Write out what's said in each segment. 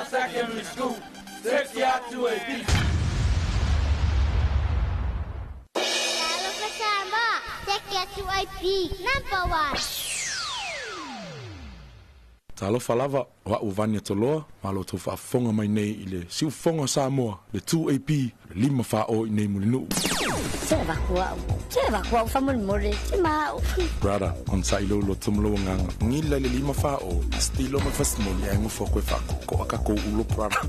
Secondary School, 6 2 AP. Talofa Samoa, 6 2 AP, number one. Talofa lava, o a'u Vania Toloa, malo tou faafofoga mai nei i le siufofoga o Samoa, le 2AP, le 5 4 o i nei Mulinuu. Se vaku au. Se vaku au faamolemole. Se ma au. Brother, on sa ilo lo tumlo nganga. Ngila le 5 4 o, stilo ma fasimoli ai ngofo koe faakoko a kakou ulo, brother.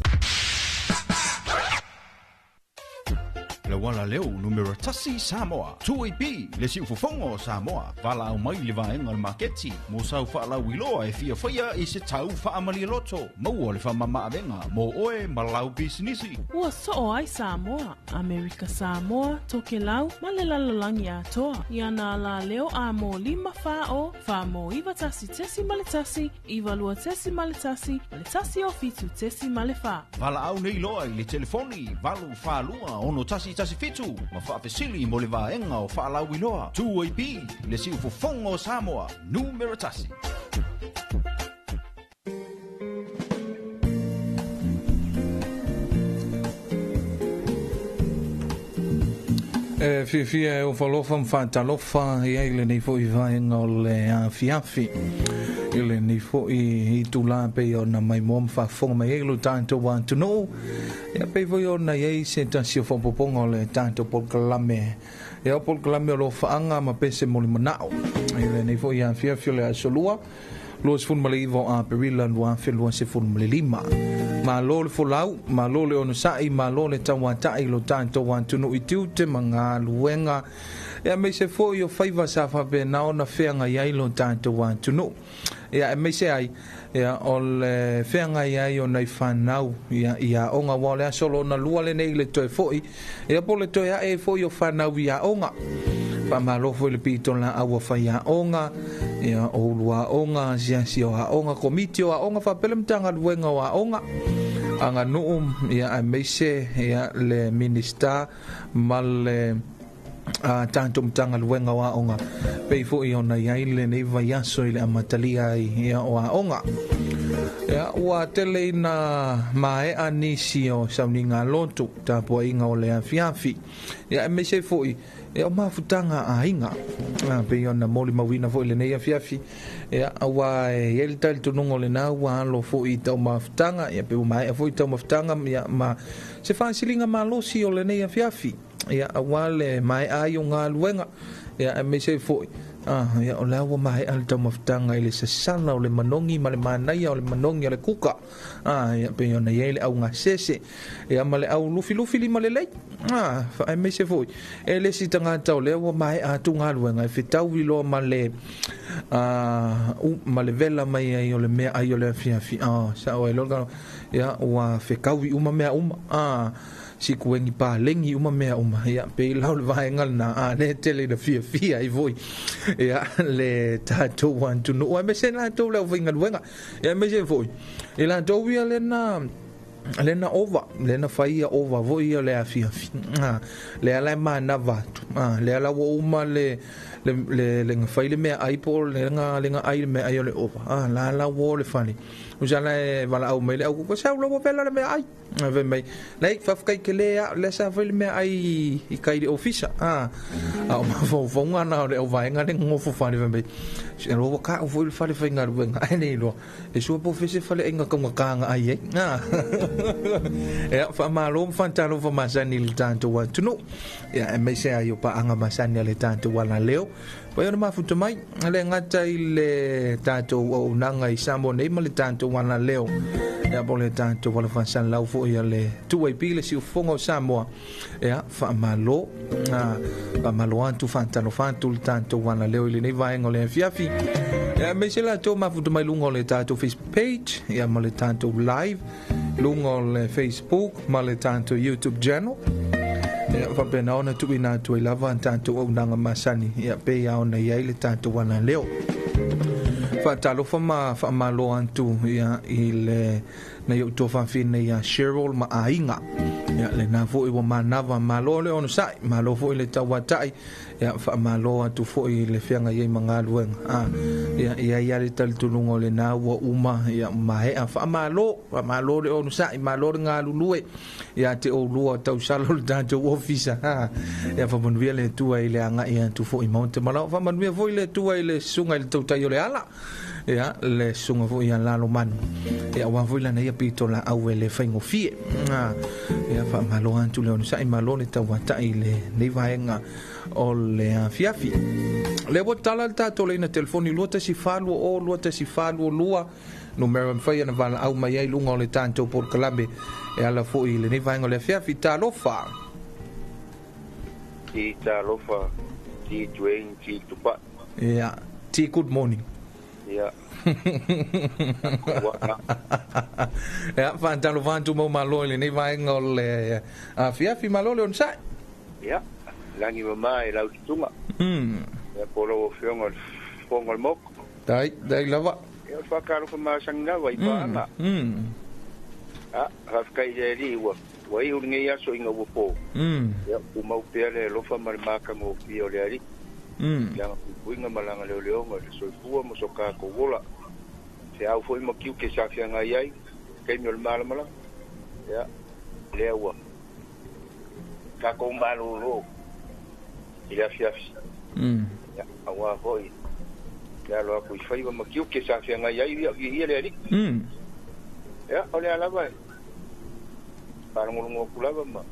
Le wala leo numero 1 Samoa. 2AP le siufofoga o Samoa. Valaau mai le vaega o le maketi. Mo sau faalauiloa e fia faia i se tau faamalie loto. Maua le faamamaavega mo oe ma lau pisinisi. Ua soo ai Samoa, Amerika Samoa, Tokelau, ma le lalolagi atoa. Ia nā la leo a mō 5 4 o, 4 mō 91.1, 92.1, ma le 107.4. Valaau nei loa i le telefoni 842 6117 ma faafesili mo le vaega o faalauiloa. 2AP le siufofoga o Samoa numero 1. E fiafia e ofo ma faatalofa i ai lenei foʻi vaega o le afiafi i lenei foʻi itulā pei ona maimoa ma faafofoga mai ai lo tatou atunuu ia pei foi ona i ai se tasi o faaopoopoga o le tatou polokalame ia o polokalame o lo faaga ma pese molimanao i lenei foʻi afiafi o le aso lua 29 o Aperila 2025. Malo le folau, malo le onosaʻi, malo le tauataʻi lo tatou atunuu i tiute ma galuega ia aemaise foi o faiva sa faapena ona feagai ai lo tatou atunuu. Ia aemaise ai ia o le feagai ai o nai fanau ia i aoga ua o le aso lona lua lenei le toe foʻi ia po le toe aʻe ai foi o fanau i aoga. Faamalo foi le pito laau a fai aoga ia o ulu aoga, asiasi o aoga, komiti o aoga faapea le Matagaluega o Aoga aganuu ia aemaise ia le Minista ma le tatou Matagaluega o Aoga pei foi ona i ai lenei vaiaso i le amatalia ai ia o aoga. Ia ua tele ina mae'a nisi o sauniga lotu tapuaiga o le afiafi ia aemaise foi ia o mafutaga aiga pei ona molimauina foi lenei afiafi ia aua e i ai le talitonuga o lena ua alo foi i taumafutaga ia pe ua mae'a foi taumafutaga ia ma se faasiliga malosi o lenei afiafi ia aua le mae'a ai o galuega ia aemaise foi ia o lea ua mae'a le taumafutaga i le sasala o le manogi ma le manaia o le manogi o le kuka ia pei ona i ai le augasese ia ma le au lufilufi lima lelei aemaise foi e le isi tagata o lea ua mae'a atu galuega e fetaui loa ma le ma le vela mai ai o le mea ai o le afiafi sao ai loa ia ua fekaui uma mea uma sikuegi palegi uma mea uma ia pei lau le vaega lena le tele ina fiafia ai foi ia le tatou atunuu aemaise latou le aufaigaluega ia aemaise foi i latou ia lena ova lena fai ia ova foi ia le afiafi le ala e manava atu le ala ua uma le gafai le mea ai po o le ga ai le mea ai o le ova la la ua o le fale usala e valaau mai le au kuka sau la ua vela le mea ai ave mai lei faafetai tele a le sa fai le mea ai i kai le ofisa a o mafaufauga na o le auvaega le gogofo fale fai mai se aloa ua ka'u foi le fale faigaluega ae le iloa e sua po fese fale aiga taugataga ai ai ia faamalo ma faatalofa masani i le tatou atunuu ia aemaise ai o paaga masani a le tatou alaleo pai ona mafuta mai le gata i le tatou auaunaga i Samoa nei ma le tatou alaleo ia po le tatou alafaasalau foi a le 2AP le siufofoga o Samoa ia faamalo faamalo atu faatalofa atu le tatou alaleo i lenei vaega o le afiafi ia aemaise latou mafuta mai luga o le tatou Facebook page ia ma le tatou live luga o le Facebook ma le tatou YouTube channel ia faapena ona tuuina atu ai lava tatou auaunaga masani ia pei a ona i ai le tatou alaleo. Faatalofa ma faamalo atu ia i le nai ou tuafafine ia Cheryl ma aiga. Ia lena fo'i ua manava malo le onosa'i, malo fo'i le tauata'i, ia faamalo atu fo'i le feagai ai ma galuega. Ia ia ia le talitonuga o lena ua uma, ia maea faamalo, faamalo le onosa'i, malo le galulue ia te oulua tausala o le tatou ofisa. Ia faamanuia le Atua i le aga'i atu fo'i maota malao, faamanuia foi le Atua i le susuga i le tautai o le ala, ia le susuga foi ia Lalomanu, ia aua foi lana ia pito laau e le faigofie. Ia faamalo atu le onosa'i, malo le tauata'i i lenei vaega o le afiafi. Le ua tala le tatou leina telefoni 21420 21422, numera mafai ona valaau mai ai luga o le tatou polokalame e ala foi i lenei vaega o le afiafi. Talofa. Ti talofa, ti Dwayne, ti Tupa. Ia, ti good morning. Ia. Ia, faatalofa atu mau malo i lenei vaega o le afiafi, malo le onosai. Ia, lagi mama e lau tutuga. Ia, po lau afioga o le fofoga o le Maota. Tai, tai lava. Ia, o le faatalofa masani lava i paaga. A, faafetai i le Alii ua iu lenei aso ina ua po. Ia, tumau pea le alofa ma le matagofie o le Alii. Lana puipuiga ma lana leoleoga i le soifua ma so tatou ola. Feau foi ma tiute sa feagai ai, taimi o le malamalama. Ia, lea ua tatou malolo i le afiafi. Ia, aua foi le alo atu i faiva ma tiute sa feagai ai, ia viia le Alii. Ia, o lea lava e faalogologo atu lava ma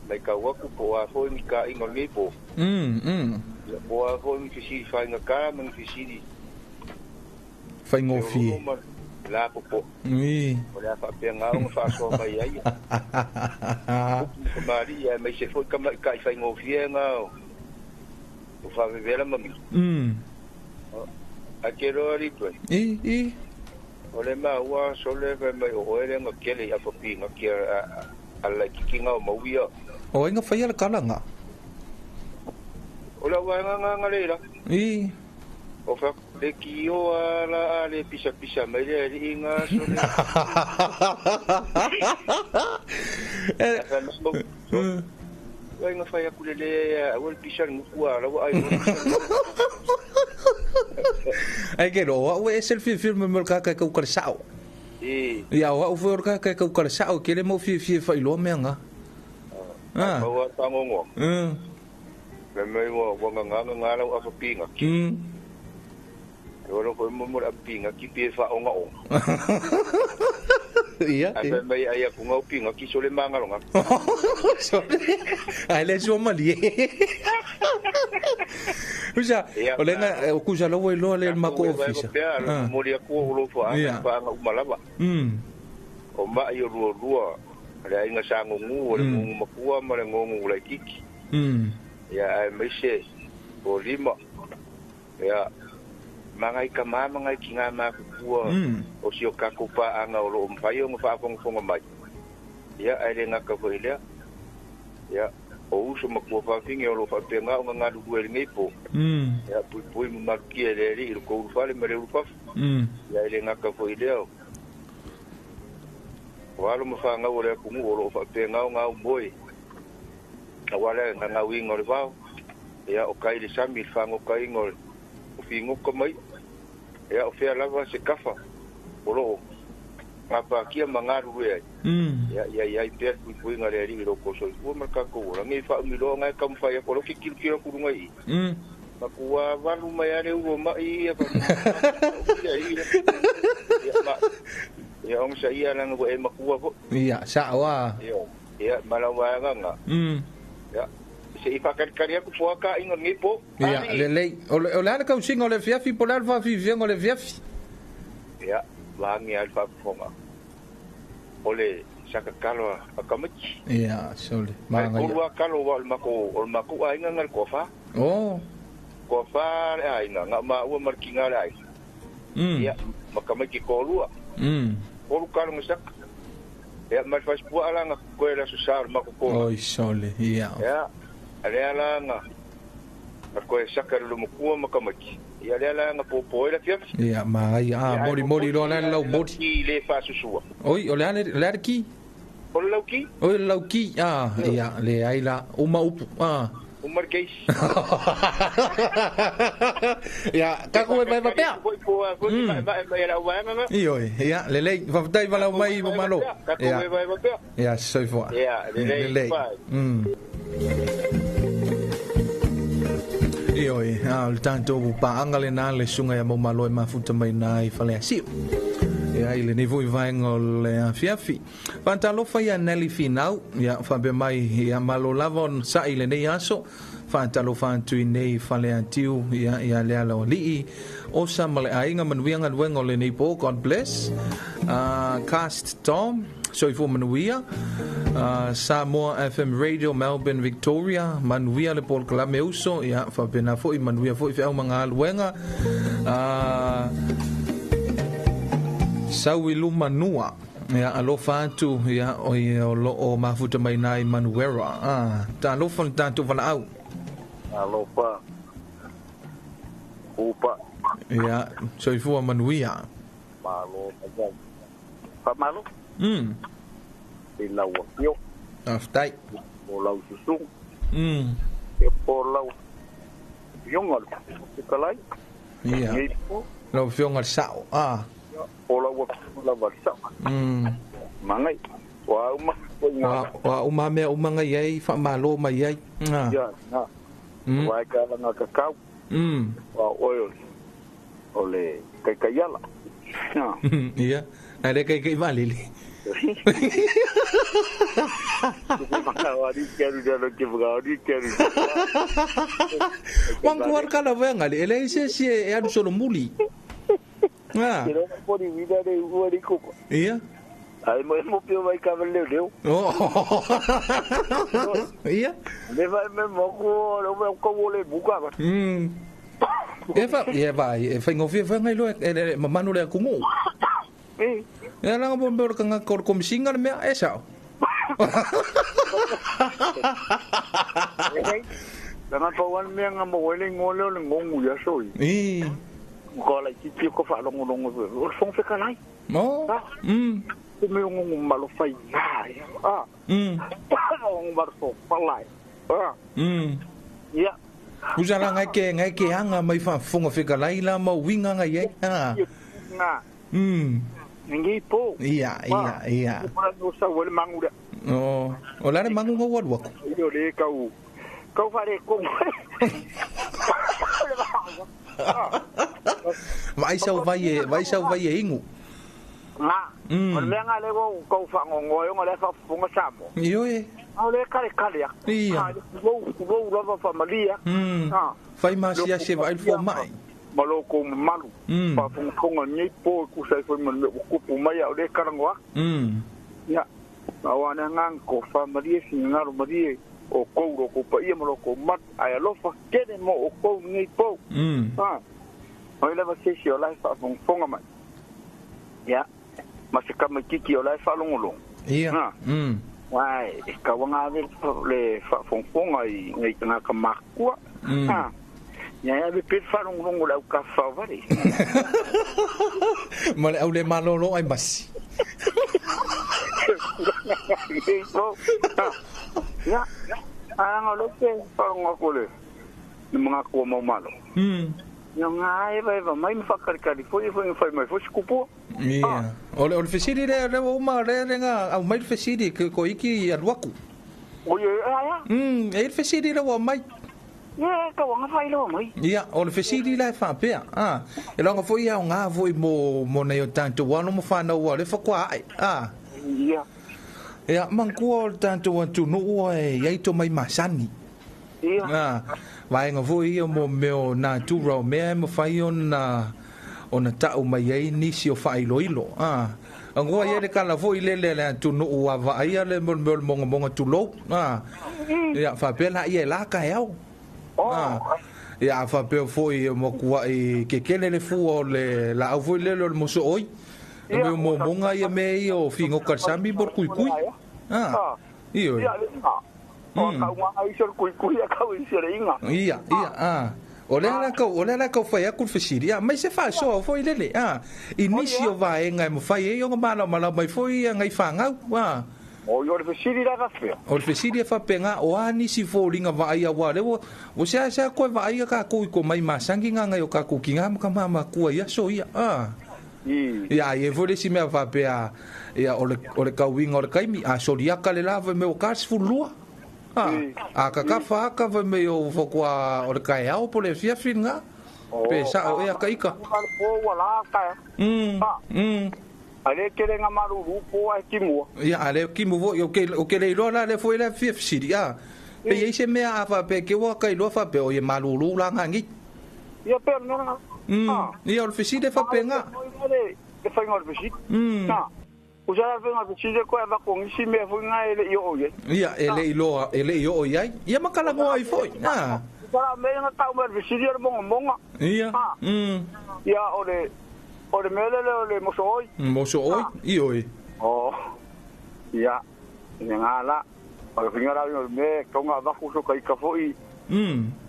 matau atu po o a foi ni taaiga o lenei po. Ia, po o a foi ni fesili faigata ma ni fesili faigofie. La popo. O le a faapea ona faasoa mai ai. Upu kamali'i aemaise foi tamaitai faigofie na o faavevela ma mila. Ae te iloa alii toe. I. O le maua sole fai mai o oe le tele i afapiga ki a laitiiti o mauia. O ai na faia le kalaga. O le vaega nga leila. I. O fa le kio ala le pisa pisa mai le alii nga sole. Ai nga fai aku le le a le pisa nguku ala wa ai. Ai ke ro au e selfie film mo ka ka ka sao. I. Ia au foi ka ka ka sao ke le mo fi fi fa ilo me nga. Ah. O tangongo. Le mai wa wa nga nga nga lau afapiga. O lo foi mo mo apiga ki pie fa onga o. Ia. Ai mai ai aku ngau pinga ki sole manga longa. Sole. Ai le so mali. Usa, o le nga o kusa lo lo le mako ofisa. Mo le aku o lo fa fa nga umalava. O mai o lua lua le ai nga sango ngu o le ngu makua ma le ngu la kiki. Ia ai mai se o lima. Ia mangai ka mangai ki ngā makukua o si o kakupa anga o lo mfai o ngawhaafongafonga mai. Ia ai le ngaka foi lea. Ia o uso makua whawhingi o lo whapenga o ngā lulu e ngei po. Ia pui pui maruki e le eri i lo kouru whale ma le uru whafu. Ia ai le ngaka foi lea. O alo mawhangau o le akungu o lo whapenga o ngā umoe. A wale ngā ngau inga o le wao. Ia o kai le sami le whango kai inga o le o whingoka mai. Ia o whea lava se kafa o loo ngā pākia ma ngā ruru ai. Ia ia ia i pea pui pui ngā le ari i loko soifua ma kako ora. Ngai whaumiloa ngai kamwhai ako loki kilo kilo kurunga i. Ma kua walu mai are uro mai ia Ia onga sa ia langa ko e makua ko. Ia sa wa. Ia malawa nga. Ia se i whakarikari aku poaka inga ngepo. Ia, le lei. O le ana kausinga o le fiafi, po le alfa fifianga o le fiafi. Ia, vaangi alfa fonga. O le sakakalo a kamati. Ia, sole. Maanga ia. Ai, kalo wa o le mako ainga ngal kofa. Oh. Kofa le ainga, ngā maua markinga le ainga. Ia, makamaki kolua. Olu kalo ngasaka. Ia, malfaspua alanga koe la susar mako koa. Oi, sole, ia. Ia. Ale ala nga koe saka le mokua makamaki. Ia le ala nga popo e la fiafi. Ia ma ai a mori mori lo la lau mori. I le fa susua. Oi, o le ale le ki. O le lauki. O le lauki, ia, le ai la, uma upu, Uma le keisi. Ia, kako e vai vapea. Ioe, ia, lelei, faafetai valaau mai Maumalo. Ia, ia, soifua. Ia, lelei. Ioe, o le tatou paaga lenā le suga ia Maumalo e mafuta mai nā i Faleasiu. Ia, i lenei foi vaega o le afiafi. Faatalofa ia Nelly Finau, ia, faapea mai, ia, malo lava ona sa'i lenei aso. Faatalofa atu i nei Faleatiu, ia, ia le ala o alii. Osa ma le aiga manuia galuega o lenei po, God bless. Cast Tom, soifua manuia. Samoa FM Radio, Melbourne, Victoria, manuia le polokalame uso, ia, faapena foi, manuia foi feau ma galuega. Sau i luma nua, ia, alofa atu, ia, o ia o loo mafuta mai nai Manuera. Ta alofa le tatou valaau. Alofa. Upa. Ia, soifua manuia. Malo. Faamalo. I lau afio. Faafetai. O lau susuga. E po lau afioga le fetalai. Ia. Lau afioga le sao. O lau afioga lava le sao. Mangai. Wa uma. Wa uma mea uma ngai ai, faamalo mai ai. Ia, na. Wa e ka langa kakau. Wa oe o le kaikaiala. Ia. Ai le kaikai valili. Wangu kala venga le ele se si e alu solo muli. Ia. Ai mo mo pio vai ka leu leu. Oh. Ia. Le vai me mo ko le mo ko le buka ba. E fa e vai e fa ngofia fa ngai lo e mamanu le kungu. Eh. E la ngo bombe ka ngakor komisinga le mea e sao. Langa pa wan mea nga mo wele ngole le ngongu ya soi. Eh. Ko la ki ki ko fa longo longo o fong fe kalai. Mo. Te me ngongu malo fai na. Ah. Ngongu malo falai. Ah. Ya. Usa la ngai ke anga mai fa fonga fe kalai la mo winga ngai e. Ah. Nga. Ngi po. Ia ia ia. Ko no sa wele mangu. Oh, o la mangu ngo wa ko. Yo le kau. Kau fare ko. Vai sau vai e ingu. Nga. O le nga le ko kau fa ngongo yo le fa funga samo. Io e. O le kare kare ya. Ia. Wo lava familia. Fai ma sia se vai fo mai. Malo ko malu. Pa funga ni po ku sai foi mo ku pu mai o le karangoa. Ya. Awana ngang ko familia singaro marie o kouro ko pa ia mo ko mat ai alofa kene mo o kou nei po. Ah. Oi lava se si o lai fa funga mai. Ya. Ma se kama kiki o lai fa longo longo. Ia. Wai, e ka wanga le fa funga i ngai tanga ka makua. Ah. Ya ya be pe fa longo longo la ka fa vare. Ma le au le malolo ai masi. Ya, anga lo ke faronga ko le ni mga ko mo malo. Yo ngai vai vai mai mfakarikari foi foi foi mai foi skupo. Ia. Ole ole fesiri le le o ma le le nga au mai fesiri ko iki aluaku. O ye a ya. E fesiri le o mai. Ye ka wanga fai lo mai. Ia, ole fesiri le fa pea. Ah. E longa foi ia nga foi mo mo nei o tanto wa no mo fa no wa le fa kwa ai. Ah. Ia. Ia mangkua o tanto atu no e ia to mai masani. Ia. Ah, vai nga foi ia mo meo na tu ro me mo fai ona ona tau mai ai nisi o fai loilo. Ah. Angoa ia le kala foi le le le tu no ua va ia le mo mo mo tu lo. Ah. Ia fa pela ia la ka au. Ah. Ia fa pe foi mo kua i ke kele le fu o le la au foi le le mo so oi. Me mo monga ia me i o fingo karsami por kui kui. Ah. Io. Ia. O ka unga i so kui kui a ka i so inga. Ia, ia, ah. O le ala kau fai aku fesiri. Ah, mai se fa so foi lele. Ah. Inisi o vaenga mo fai e o mala mala mai foi ngai whangau. Ah. O yo le fesili la ka O le fesili e faapega o a nisi foliga vaaia ua le ua seasea koe vaaia kakou i ko mai masangi gagai o kakou kigā ma ka mamakua i aso ia a ia ai e foi le isi mea faapea ia o le kauiga o le kaimi a soliaka le lā fai mai ua ka 12 a kakafa aka fai mai o fakoa o le kaeao po le afiafi lagā pe sa'o ea ka ika Ale kele nga maruru po ai kimua. Ia ale kimu vo o ke le iloa la le foi le fia fesili a. Pe i se mea a fa pe ke wa kai loa fa pe o ye malulu la ngangi. Ia pe no. Ia o le fesili fa pe nga. Le fa ngol fesili. Na. O ja fa ngol fesili ko e va ko ngisi me foi nga ele i o ye. Ia ele iloa ele i o ai. Ia makala ngo ai foi. Na. Sala me nga tau me fesili o monga monga. Ia. Ia o le o le mele o le moso oi. Moso oi, i oi. Oh. Ia. Nga la. O le finga la me tonga vaku so kai ka foi.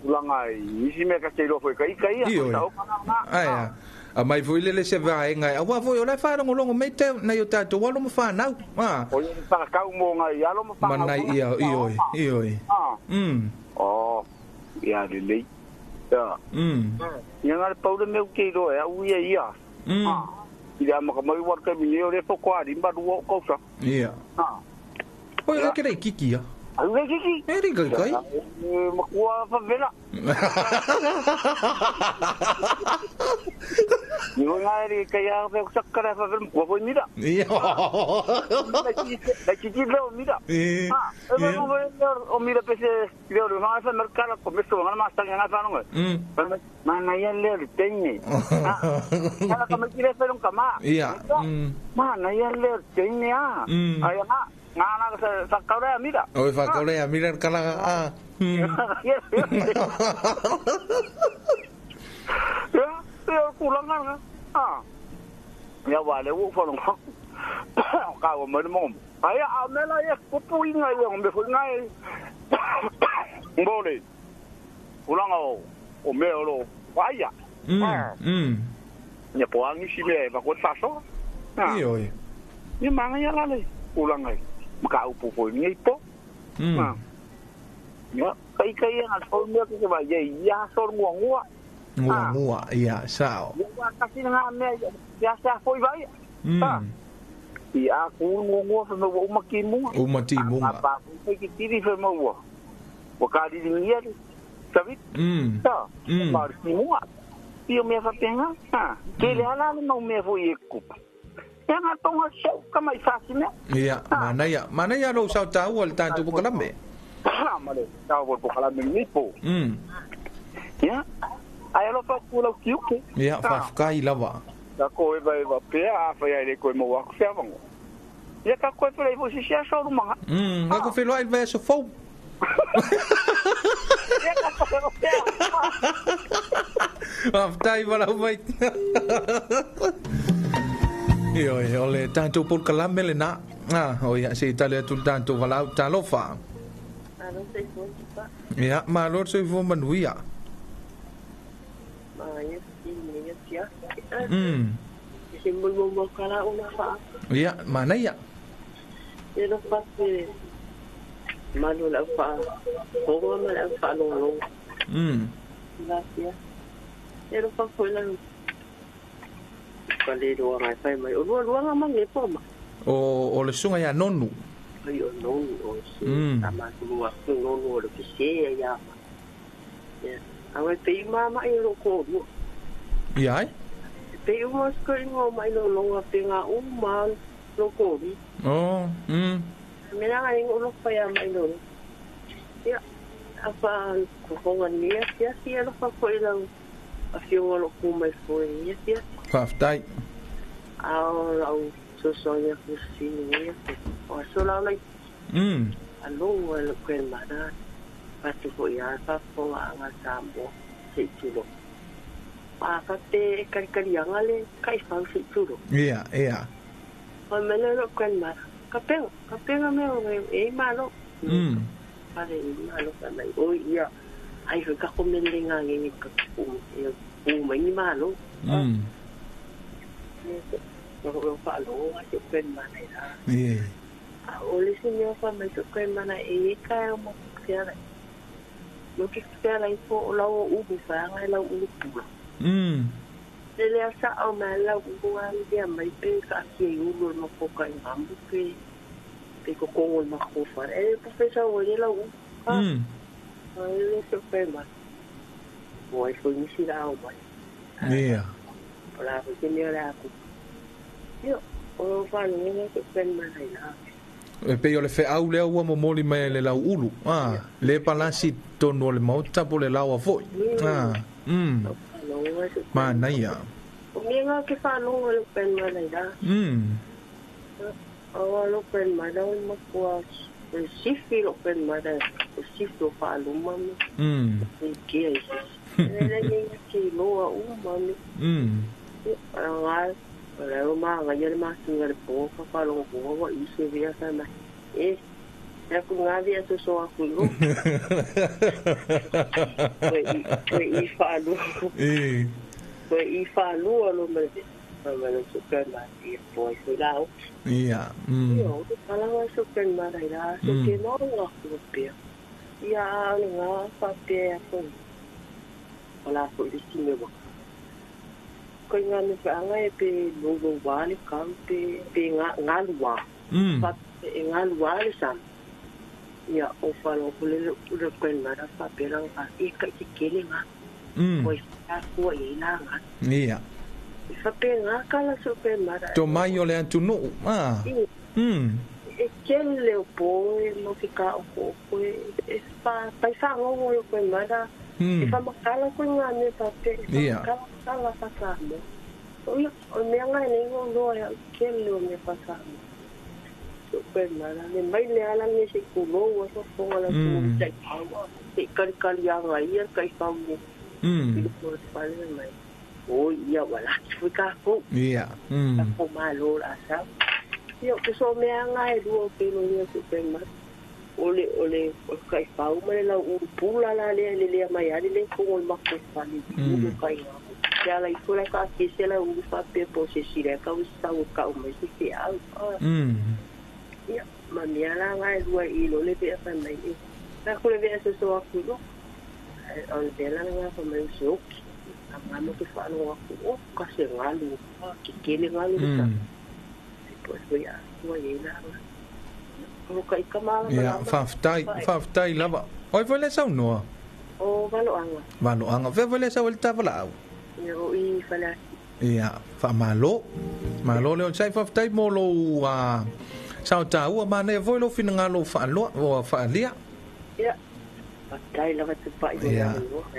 Ulanga i me ka te lo foi kai kai ia. Ai. A mai foi le se vai ngai. A wa foi o le fa longo longo me te na yo tato wa lo mo fa nau. Ah. O le fa ka mo ngai ya lo mo fa. Manai ia i oi, i oi. Oh. Ia le le. Ya. Ia nga le paule me ke ro e u ia ia. Ia ma ka mai war ka mi o le fo kwa rimba ruo ko sa. Ia. O ia ke le kiki ia. Au le kiki. E ri kai kai. Ma kua fa vela. Ni nga ri kai a fe sakara fa vela ko foi mira. Ia. La kiki le o mira. E. O mira pese le o ma fa mercado ko meso nga ma stanga nga fa no. Mana ia le le tenne. Ala ka me kire fe un kama. Ia. Mana ia le tenne a. Ai nga nga na sa kaura mira. Oi fa kaura mira kala a. Ya, ya kulanga nga. Ah. Ya vale wo fa no. Ka wo mo mo. Ai a me la ye kupu inga ia me foi ngai. Ngole. Kulanga o me o vaia. Ia po angi si me va ko saso. Io oi. Ni manga ia la le kulanga. Maka upu foi ni po. Ya, kai kai nga so me ke va ye ya so ngua ngua. Ngua ngua ia sao. Ngua kasi nga me ya sa foi vai. Ia ku ngua ngua fa mo uma ki munga. Uma ti munga. Pa foi ki tiri fa mo wa. Wa ka di ni sabe? Ta. Ma ti munga. Io me fa penga. Ha. Ke le ala no me foi e kupa. Ia nga tonga so ka mai fasi me. Ia, manaia, manaia lo sa tau al tantu ko kalame. Male, tau ko kalame ni po. Ia. Ai lo fa ku lo kiuke. Ia, fa kai lava. Ta ko e vai va pe a fa ia le ko mo wa ku fa vango. Ia ka ko e fo si sia so ruma. Nga ko felo ai vai so fo. Ia ka ko felo pe. Aftai vala vai. Io e ole tanto por kalame le na. Ah, o ia se italia tu tanto vala talofa. Ia, ma lo so fo manuia. Ma ia si ni ia sia. Se mo mo kala una fa. Ia, manaia. Ia lo fa se manu la fa. Ko ma la fa lo lo. La sia. Ia lo fa foi la. Ka le ro ngai fai mai. O lo lo nga mange po ma. O le sunga ya nonu. Ai o nonu o si. Tama ku wa ku nonu o le se ya. Ya. Awe pe mama i lo ko. Ia ai? Pe uma sko ngo mai lo lo pe nga uma lo ko. Oh, Me na ngai lo pa ya mai lo. Ya. Apa ko ko ni ya sia lo pa ko ila. A fio lo ko mai fo ya sia. Faftai. Au au so so ya ku si ni ya. O so la lai. Alo lo ko ma na. Patu ko ia pa po nga sa mo se tulo. A ka te kari anga le kai fa se tulo. Ia, ia. O me le lo kan ma. Ka penga me o e ma lo. Pare ma lo ka mai o ia. Ai ka ko me le nga ngi ka ku e u mai ni ma lo. Ko ko fa lo a se pen ma nei la. Ia. O le si mea fa mai so kai mana e ka o mo ke ala. Mo ke ke ala i po o lau o ubu fa ngai lau ulu pula. Le lea sa au mai lau ulu a le mai pe ka ki e ulu mo ko kai mambu pe pe ko kongo ma ko fa. E professor o le lau ulu. Le so pe ma. Oi foi ni si la o mai. Ia. O la ko te mea la ku. Io o fa no me so pe ma nei la. E pe o le feau lea ua momoli mai le lau ulu. Le palasi tonu o le maota po le lau a foi. Manaia. O mea ngā ke whanonga le pen mai la. O lo pen mai la o makua o sifi lo pen mai la o sifi o whaaluma me. E kia i sisi. Le le ke loa uma me. Ngā o le o maa ngā ia le mākinga le pō ka whalonga kua wa i se vea sa mai. E e ku ngā vea so so aku ro. Koe i whaalua. Koe i whaalua lo mai. Ma le so pen mai i poi foi lau. Ia. Ia o te palawa so pen mai la so ke no ngā ku pia. Ia a le ngā whapea ko. O la ko i si me wa. Koe ngā me whaanga e pe logo wale kau pe ngā lua. E ngā lua le sam. Ia o whalo ko le ure koe mara whapera ngā e kai te kele ngā. Koe whakua i la ngā. Ia. I whape ngā kala so koe mara. Tō mai o le atu nuu. E kele o pō e mo ki ka o ko koe. E pai whangongo o koe mara. E whamakala koe ngā me whape. E whamakala kala whakamo. O ia, o mea ngai nei ngō loa ia kele o mea whakamo. So koe mara. Le mai le ala me se kulo o so fonga la ku tai paua. Te kari kari anga ia kai whau ni. I le whale mai. O ia wala ki fui ka kou. Ia. Ka ko malo la sa. Ia ke so mea ngai lua pe no ia so koe mara. Ole ole o kai whau mai lau pula la le le le mai ali le kongo mako whale. Ulu kai ngā. Ke ala i kula ka kese la ulu whape po se sire ka u ka umai se te au. Ia, ma mea la ngai lua i lo le pea whai mai e. Nā kule vea so so aku lo. O le pea la ngā whai mai u se oki. A ngā mo te whanau aku o ka se ngalu. Ke kele ngalu ka. Te po e a kua e la. O ka ika maa. Ia, whawhtai lava. Oi foi le sau noa? O valoanga. Valoanga. Fea foi le sau el tawala au? Ia, o i whala. Ia, wha malo. Malo leo sai whawhtai mō lo sao tāua mā nei foi lo whina lo whaaloa o whaalia. Ia, whawhtai lava te pai. Ia,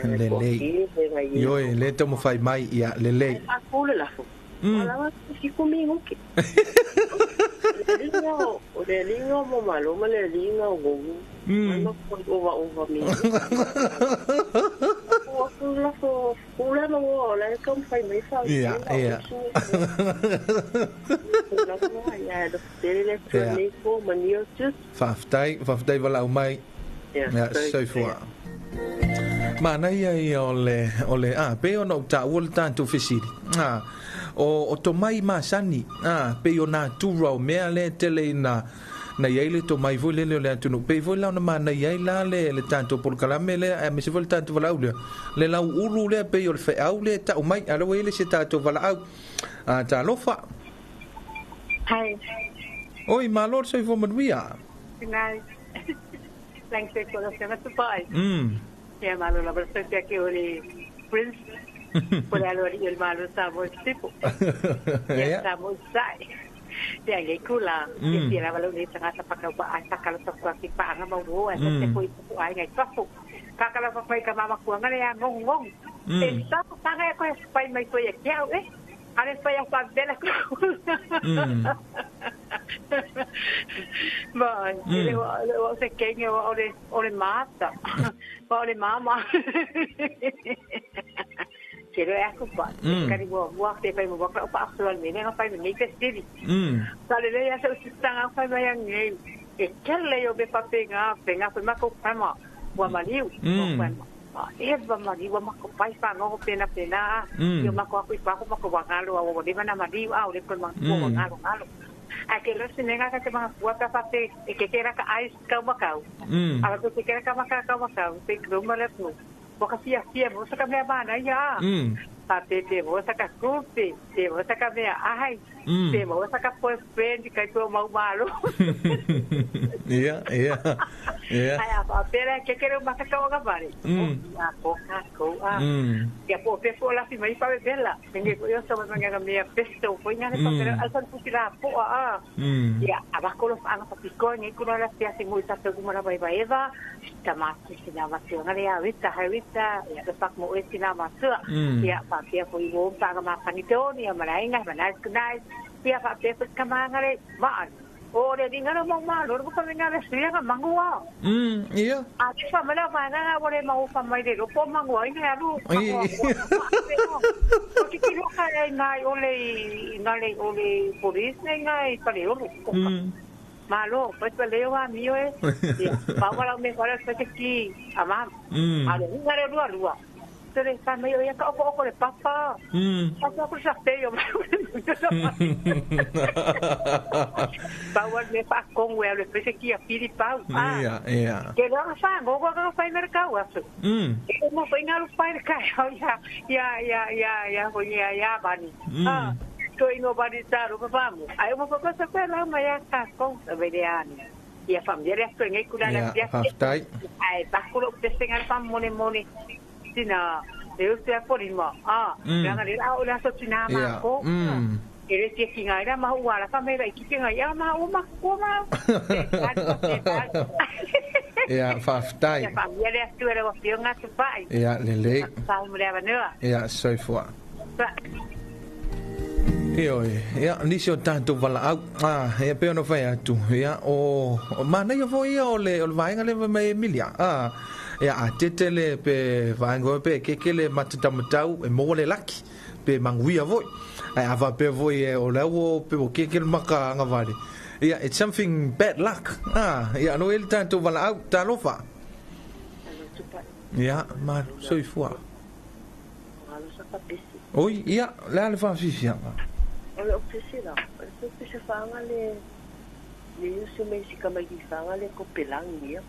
lelei. Ioi, le tau whai mai, ia, lelei. A kōle lafo. Alawa, si kumi ngoke. O le linga mo malo ma le linga o gogu. Ma ko ova ova mi. O ku la fo kula no o la ka fai mai fa. Ia, ia. La fo ia do tele le ko manio tu. Whawhtai, whawhtai wala au mai. Ia, soifua. Mana ia ia o le a pe ona o tāua le tātou fesili. O tō mai masani, pe o nā tūra o mea le tele na iai le tō mai foi lele o le atunu. Pe foi lau na mana iai la le tātou polokalame le, a mese foi le tātou valaau lea. Le lau ulu lea pe o le wheau lea tau mai, alo ele se tātou valaau. Talofa. Hai. Oi, malo le soifua manuia. Ngai. Lang se ko la se pai. Ia malo la versa que o le Prince por alo el malo sa mo tipo. Ia sa mo sai. Ia le kula ia la valo ni tanga sa pa pa sa kala sa pa ki pa nga mo wo sa te ko i ai ngai pafu. Ka kala pa ka mama ku nga le ngong ngong. E sa pa nga ko pai mai ko ia kia e. Ale pai a pa bela ku. Ma le o se kenge o le mata. O le mama. Ke le aku pa. Kari wo wo te pai mo pa pa so le ne pa me te stili. Sa le ya se tanga pa mai ngai. E kele yo be pa penga penga pa ma ko pa ma wa maliu. E va maliu wa ma ko pai fa no pena pena. Yo ma ko aku pa ko ma ko wa ngalo wa le mana maliu a le ko ma ko ngalo ngalo. A ke lo sinenga ka te mga kua pa pa te e ke kera ka ice kau makau. Ala ko te kera ka makau kau makau te kruma le pu. Bo ka fia fia mo sa ka mea mana ia. Pa te te mo sa ka kupi, te mo sa ka mea ai. Te mo sa ka boyfriend kai ko mau malo. Ia, ia. Ia. Ai a pera ke kera maka kau ka mare. A ko ka ko a. Ia po pe fo la fi mai pa bela. Nge ko yo sa ma nga mea pesto po nga le pa pera al san pu la po a. Ia aba ko lo anga pa piko nge ko la fia se mo ta ko mara bai bai eva. Ta ma si na ma tu nga le a vita ha vita ia le pak mo e si na ma tu. Ia pa pia ko i wo pa ga ma pani to ni ma lai nga ma nai nai. Ia pa pe ka ma nga le ma. O le dinga no mo ma lo ko pa nga le sia ga mangua. Ia. A te fa mala pa nga wo le ma o fa mai le ro po mangua i nga ru. O ki ki ro ka e ngai o le nga le o le police ne ngai pa le o. Malo, pues pa le wa mi e. Ia, pa wala me wala sa te ki ama. A le nga le rua rua. Te fa mai o ia ka o ko le papa. Pa ko sa te yo. Pa wala me pa con we le pese ki a piri pa. Ia, ia. Ke lo fa go go go fa mercado aso. E mo fa nga lu fa ka ya ya ya ya ya ho ya ya bani. Ah, to ino bani ta ro pa mo. Ai mo fa ko sa pa la ma ya ka con vedeani. Ia familia sto ngai kula la ya. Ai pa ko lo pese nga pa mone mone. Sina leo se apolima. Ah, nga le a o la so tina ma ko. Ere te ki ngai ra ma u ala fa mera ki te ngai ma o ma ko ma. Ia faftai. Ia familia le atu era o fionga tu pai. Ia lele. Sa mo le avanoa. Ia soifua. Io, ia nisi o tātou wala au. Ah, ia pe ono whai atu. Ia o mana ia fo ia o le vaenga le mai Emilia. Ah, ia a tetele pe vaenga pe kekele matatamatau e mo le laki pe manguia voi. Ai ava pe voi e o leo pe o kekele maka anga vale. Ia it's something bad luck. Ah, ia no el tātou wala au talofa. Ia ma soifua. Oi, ia le ale whawhiwhia. O le pese la, o pese whanga le yusu me si kamai whanga le ko pelangi ia.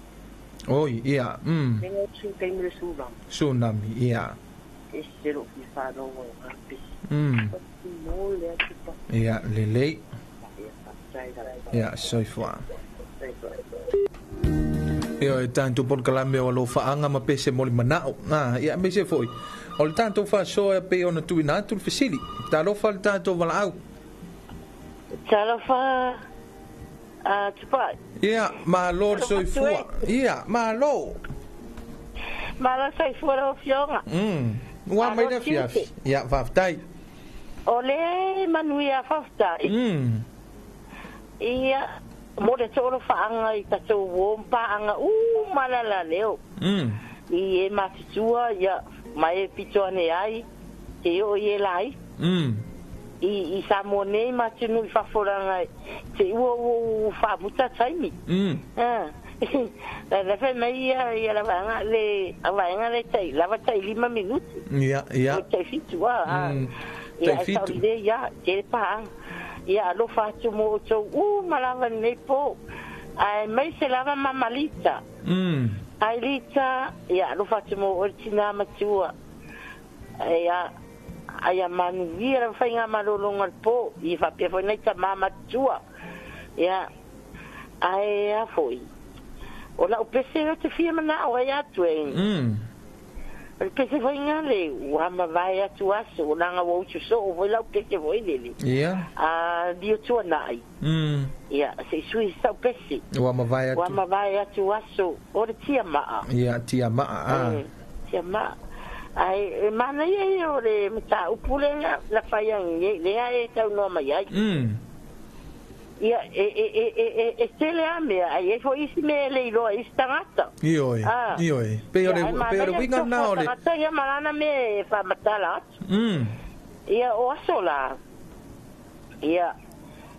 Oi, ia, Me ngā tū taimi le tsunami. Tsunami, ia. E se ro ki whanonga o ngā pese. O te mō le atu pa. Ia, lelei. Ia, whaktai la. Ia, soifua. Ia, e tāntu polkalame o alo whaanga ma pese moli manao. Ah, ia, me se foi. O le tātou whasoa pe ona tuina atu le fesili. Talofa le tātou walaau. Talofa tupai. Ia, malo le soifua. Ia, malo. Malo soifua le ofionga. Ua mai le fiafi. Ia, whaftai. O le manuia whaftai. Ia, mo le tōro whaanga i tatou wōmpaanga malala leo. I e matutua, ia, mai e pito ane ai, te o i e lai. I sa mo nei matunu i whaforanga, te ua ua whamuta taimi. La whai mai ia la vaenga le, a vaenga le tai, lava tai 5 minuti. Ia, ia. O tai fitu, a. Tai fitu. Ia, ia, te le paanga. Ia, alofa atu mo o tau, malawa nei po. Ai, mai se lava mamalita. Ai lita, ia, alofa atu mo o tina matua. Ia, ai a manuia la whainga malolonga le po. I whapea fo nei ta mamatua. Ia, ai a foi. O la upese o te fia mana o ai atu e. O le pese foi ngā le, ua mawai atu aso, o nanga wa utu so, o foi la upese foi lele. Ia. A, dio tua nai. Ia, se sui sa upese. Ua mawai atu. Ua mawai atu aso, o le tia maa. Ia, tia maa. Tia maa. Ai, e mana ia ia o le mata upule la whai angi, lea e tau noa mai ai. Ia, e tele a mea, ai e fo isi mea le iloa isi tangata. Ioi, ioi. Pe o le winga nā o le. Tangata ia malana mea e whamatala atu. Ia, o aso la. Ia,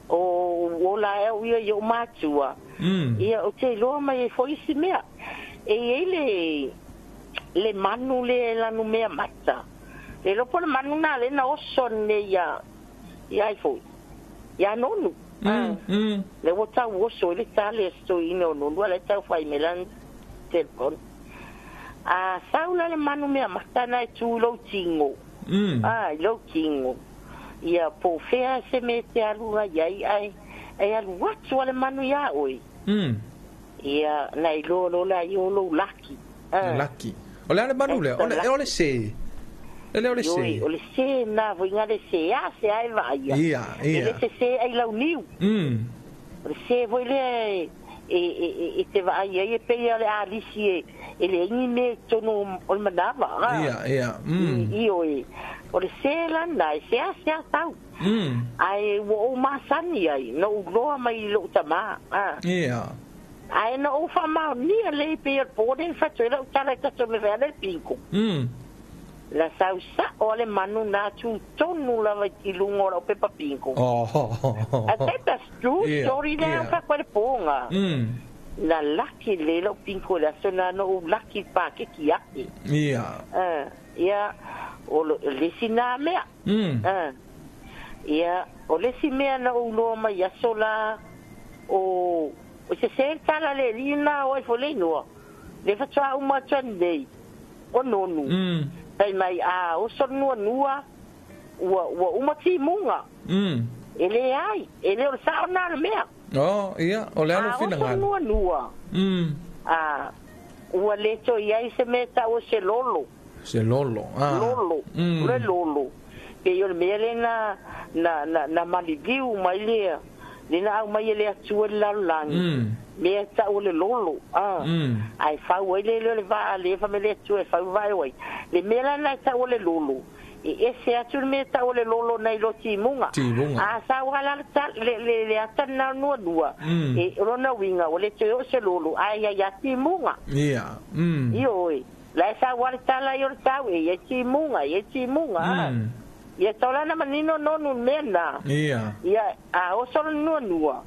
o la e o ia i o mātua. Ia, o te iloa mai e fo isi mea. E i le manu le lanu mea mata. Le lopo le manu nā le na oso ne ia, ia ai fo. Ia nonu. Le ua tau oso i le tale a se toeaina o nonu a la e taufai mai lana telefoni. A sau la le manu mea mata na e tu i lou tigo. A i lou tigo. Ia po o fea se mea e te alu ai ai ae e alu atu a le manu iā oe. Ia na iloa loa lea ia o lou laki. Laki. O le a le manu lea? O le se. E le o le se. O le se na foi nga le se a se a e vaaia. Ia, ia. E le se se ai lau niu. O le se foi lea e te vaai ai e pei o le alisi e le ingi me tonu o le manava. Ia, ia. I oe. O le se lana e se a se a tau. Ai ua ou masani ai, na ou loa mai i lou tamā. Ia. Ae na ou faamaonia lea i pei o le po lea na fai atu ai lau tala i tatou mea fai ana le pingo. La sau sa'o a le manu na tu tonu lava i luga o lau pepa pingo. A that's true story lea fa koe le pōga. Na laki le lau pingo i le aso na na ou laki i le paketi ake. Ia. Ia, o le isi nā mea. Ia, o le isi mea na ou loa mai aso la, o se se le tala le alii na o ai foi le inoa. Le faatoa uma atu anei, o nonu. Fai mai, a oso le nuanua, ua uma timuga. E leai, e le o le sao na le mea. Oh, ia, o le alo finagalo. A oso le nuanua, a, ua le toe i ai se mea tau o se lolo. Se lolo, a. Lolo, le lolo. Pei o le mea lea na maliliu mai lea, lea na aumai e le Atua i le lalolagi, mea tau o le lolo, a. Ae fau ai le lea o le vaa lea fai mai le Atua e fau vaa e o ai. Le mea la na e tau o le lolo, e ese atu le mea tau o le lolo nai lo timuga. Timuga. A sau lava le ata lena o le nuanua, e o lona uiga ua le toe oo se lolo, ae ia ia timuga. Ia. Ioe. La e sau lava le tala i o le tau, e ia timuga, e ia timuga. Ia tau la na manino nonu le mea lena. Ia. Ia, a oso le nuanua,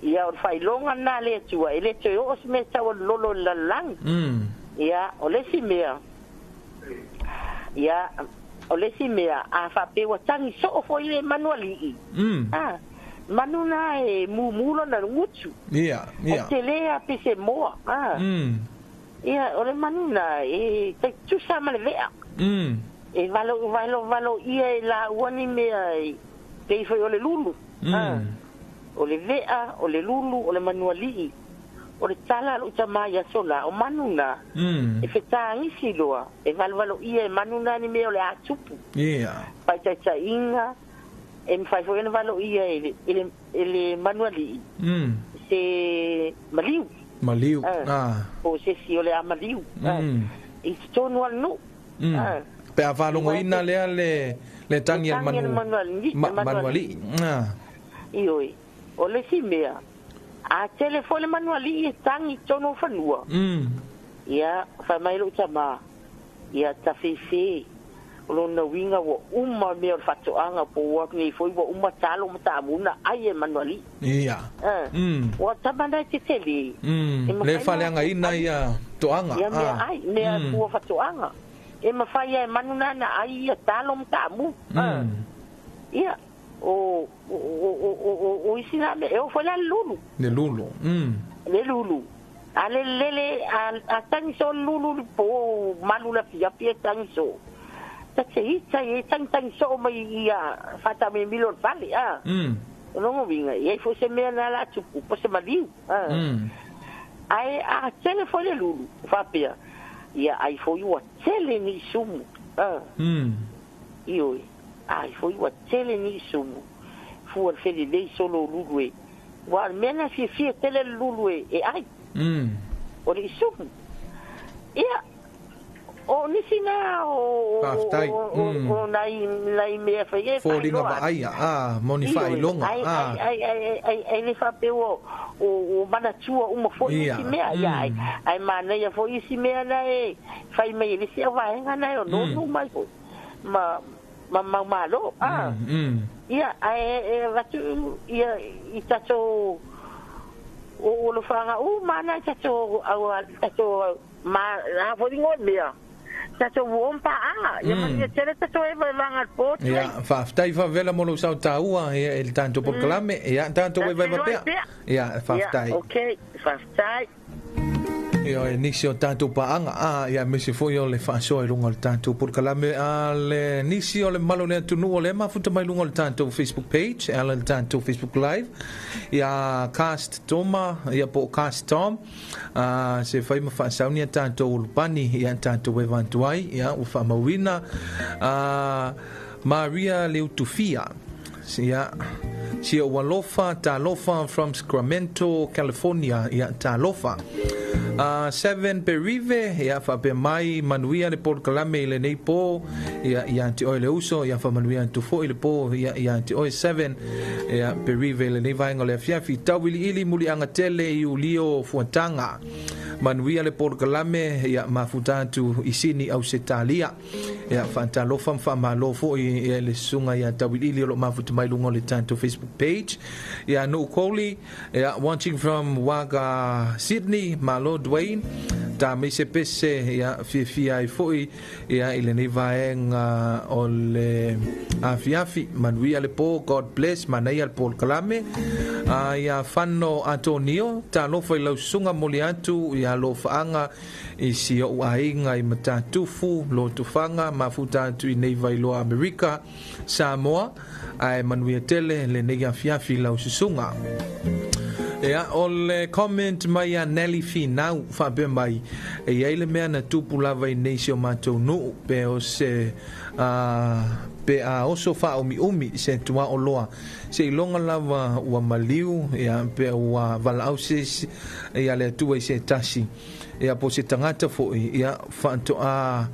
ia o le faailoga lena a le Atua, e le toe oo se mea tau o le lolo i le lalolagi. Ia, o le isi mea, ia, o le isi mea, a faapea ua tagi soo foi le manu alii, a, manu na e mumu lona gutu. Ia, ia. O tele a pe se moa, a. Ia, o le manu na e taitusa ma le vea. E valo valo valo ia e laua ni mea e pei foi o le lulu. O le vea, o le lulu, o le manu alii. O le tala a lou tamā i aso la, o manu na, e fetagisi loa, e valuvalo ia e manu na ni mea o le a tupu. Ia. Faitaitaiga, e mafai foi ona valo ia e le manu alii. Se maliu. Maliu, Po o se isi o le a maliu. I totonu o le nuu. Pe a faalogoina lea le tagi a le manu alii. Ioe, o le isi mea, a tele foi le manu alii e tagi i totonu o fanua. Ia, fai mai lou tamā, ia tafefe, o lona uiga ua uma mea o le faatoaga po ua nei foi ua uma talo ma taamu na ai e manu alii. Ia. Ua tama na e tetele. Le faaleagaina ia toaga. Ia mea ai, mea fua faatoaga. E mafai e manu na na ai ia talo ma taamu. Ia, o isi na mea, e oo foi la le lulu. Le lulu. Le lulu. A le lele, a tagi soo le lulu le po malu le afiafi e tagi soo. Ta te ita e tagitagi soo mai ia faatamemilo o le fale. O lona uiga, e i ai foi se mea na la tupu, po se maliu. Ae a tele foi le lulu, faapea, ia ai foi ua tele ni isumu. Ioe, ai foi ua tele ni isumu. Fua le felelei solo o lulu e. Ua o le mea na fiafia tele le lulu e ai. O le isumu. Ia, o nisi na o Faafetai. o nai mea fai e Foliga faailoa. vaaia, a, mo ni faailoga, Ai, a. ai, ai, ai, ai le faapea ua manatua uma foi Ia, isi mea. Ia, ai, ai manaia foi isi mea na e fai mai e le isi au vaega na e o nonu mai foi. Ma, ma mau malo, a. Ia, ai, e avatu, ia, i tatou, o alofaga uma na i tatou, au, tatou, ma, a foi ngoe mea. Tatou o paanga ia manuia tele tatou e vaevaega le po Ia faafetai faavela mo lou sautaua ia i le tatou polokalame. Ia tatou vaevaeva pea. Ia faafetai. Okay, faafetai. Ia e nisi o tatou paanga a ia mese foi o le faasoa i luga o le tatou polokalame a le nisi o le malo le atunuu o le mafuta mai luga o le tatou Facebook page e ala i le tatou Facebook Live ia Cast Toma ia po o Cast Tom a se fai ma faasauni a tatou ulupani ia tatou e vantu ai ia ua faamauina a Maria Leutufia ia si o alofa talofa from Sacramento, California ia talofa. Seven Perive ia faapea mai manuia le polokalame i lenei po ia ia te oe le uso ia faamanuia atu foi le po ia ia te oe Seven ia Perive i lenei vaega o le afiafi tauiliili muliaga tele i ulio fuataga manuia le polokalame ia mafuta atu i Sini Ausetalia ia faatalofa ma faamalo foi ia le susuga ia tauiliili o loo mafuta mai luga o le tatou Facebook page ia Nuu Koli ia watching from Wagga Sydney malo Dwayne ta meise pese ia fiafia ai foi ia i lenei vaega o le afiafi manuia le po God bless manaia le polokalame ia Fano Antonio talofa i lau susuga moli atu ia lofaaga i si ou aiga i Matatufu Lotofaga mafuta atu i nei Vailoa Amerika Samoa ae manuia tele lenei afiafi lau susuga. Ia, o le comment mai a Nelly Finau faapea mai e iai le mea na tupu lava i nei si o matou nuu pe o se pe a oso faaumiumi se tuaoloa se iloga lava ua maliu ia pe ua valaau se ia le Atua i se tasi ia po se tagata foi ia faatoa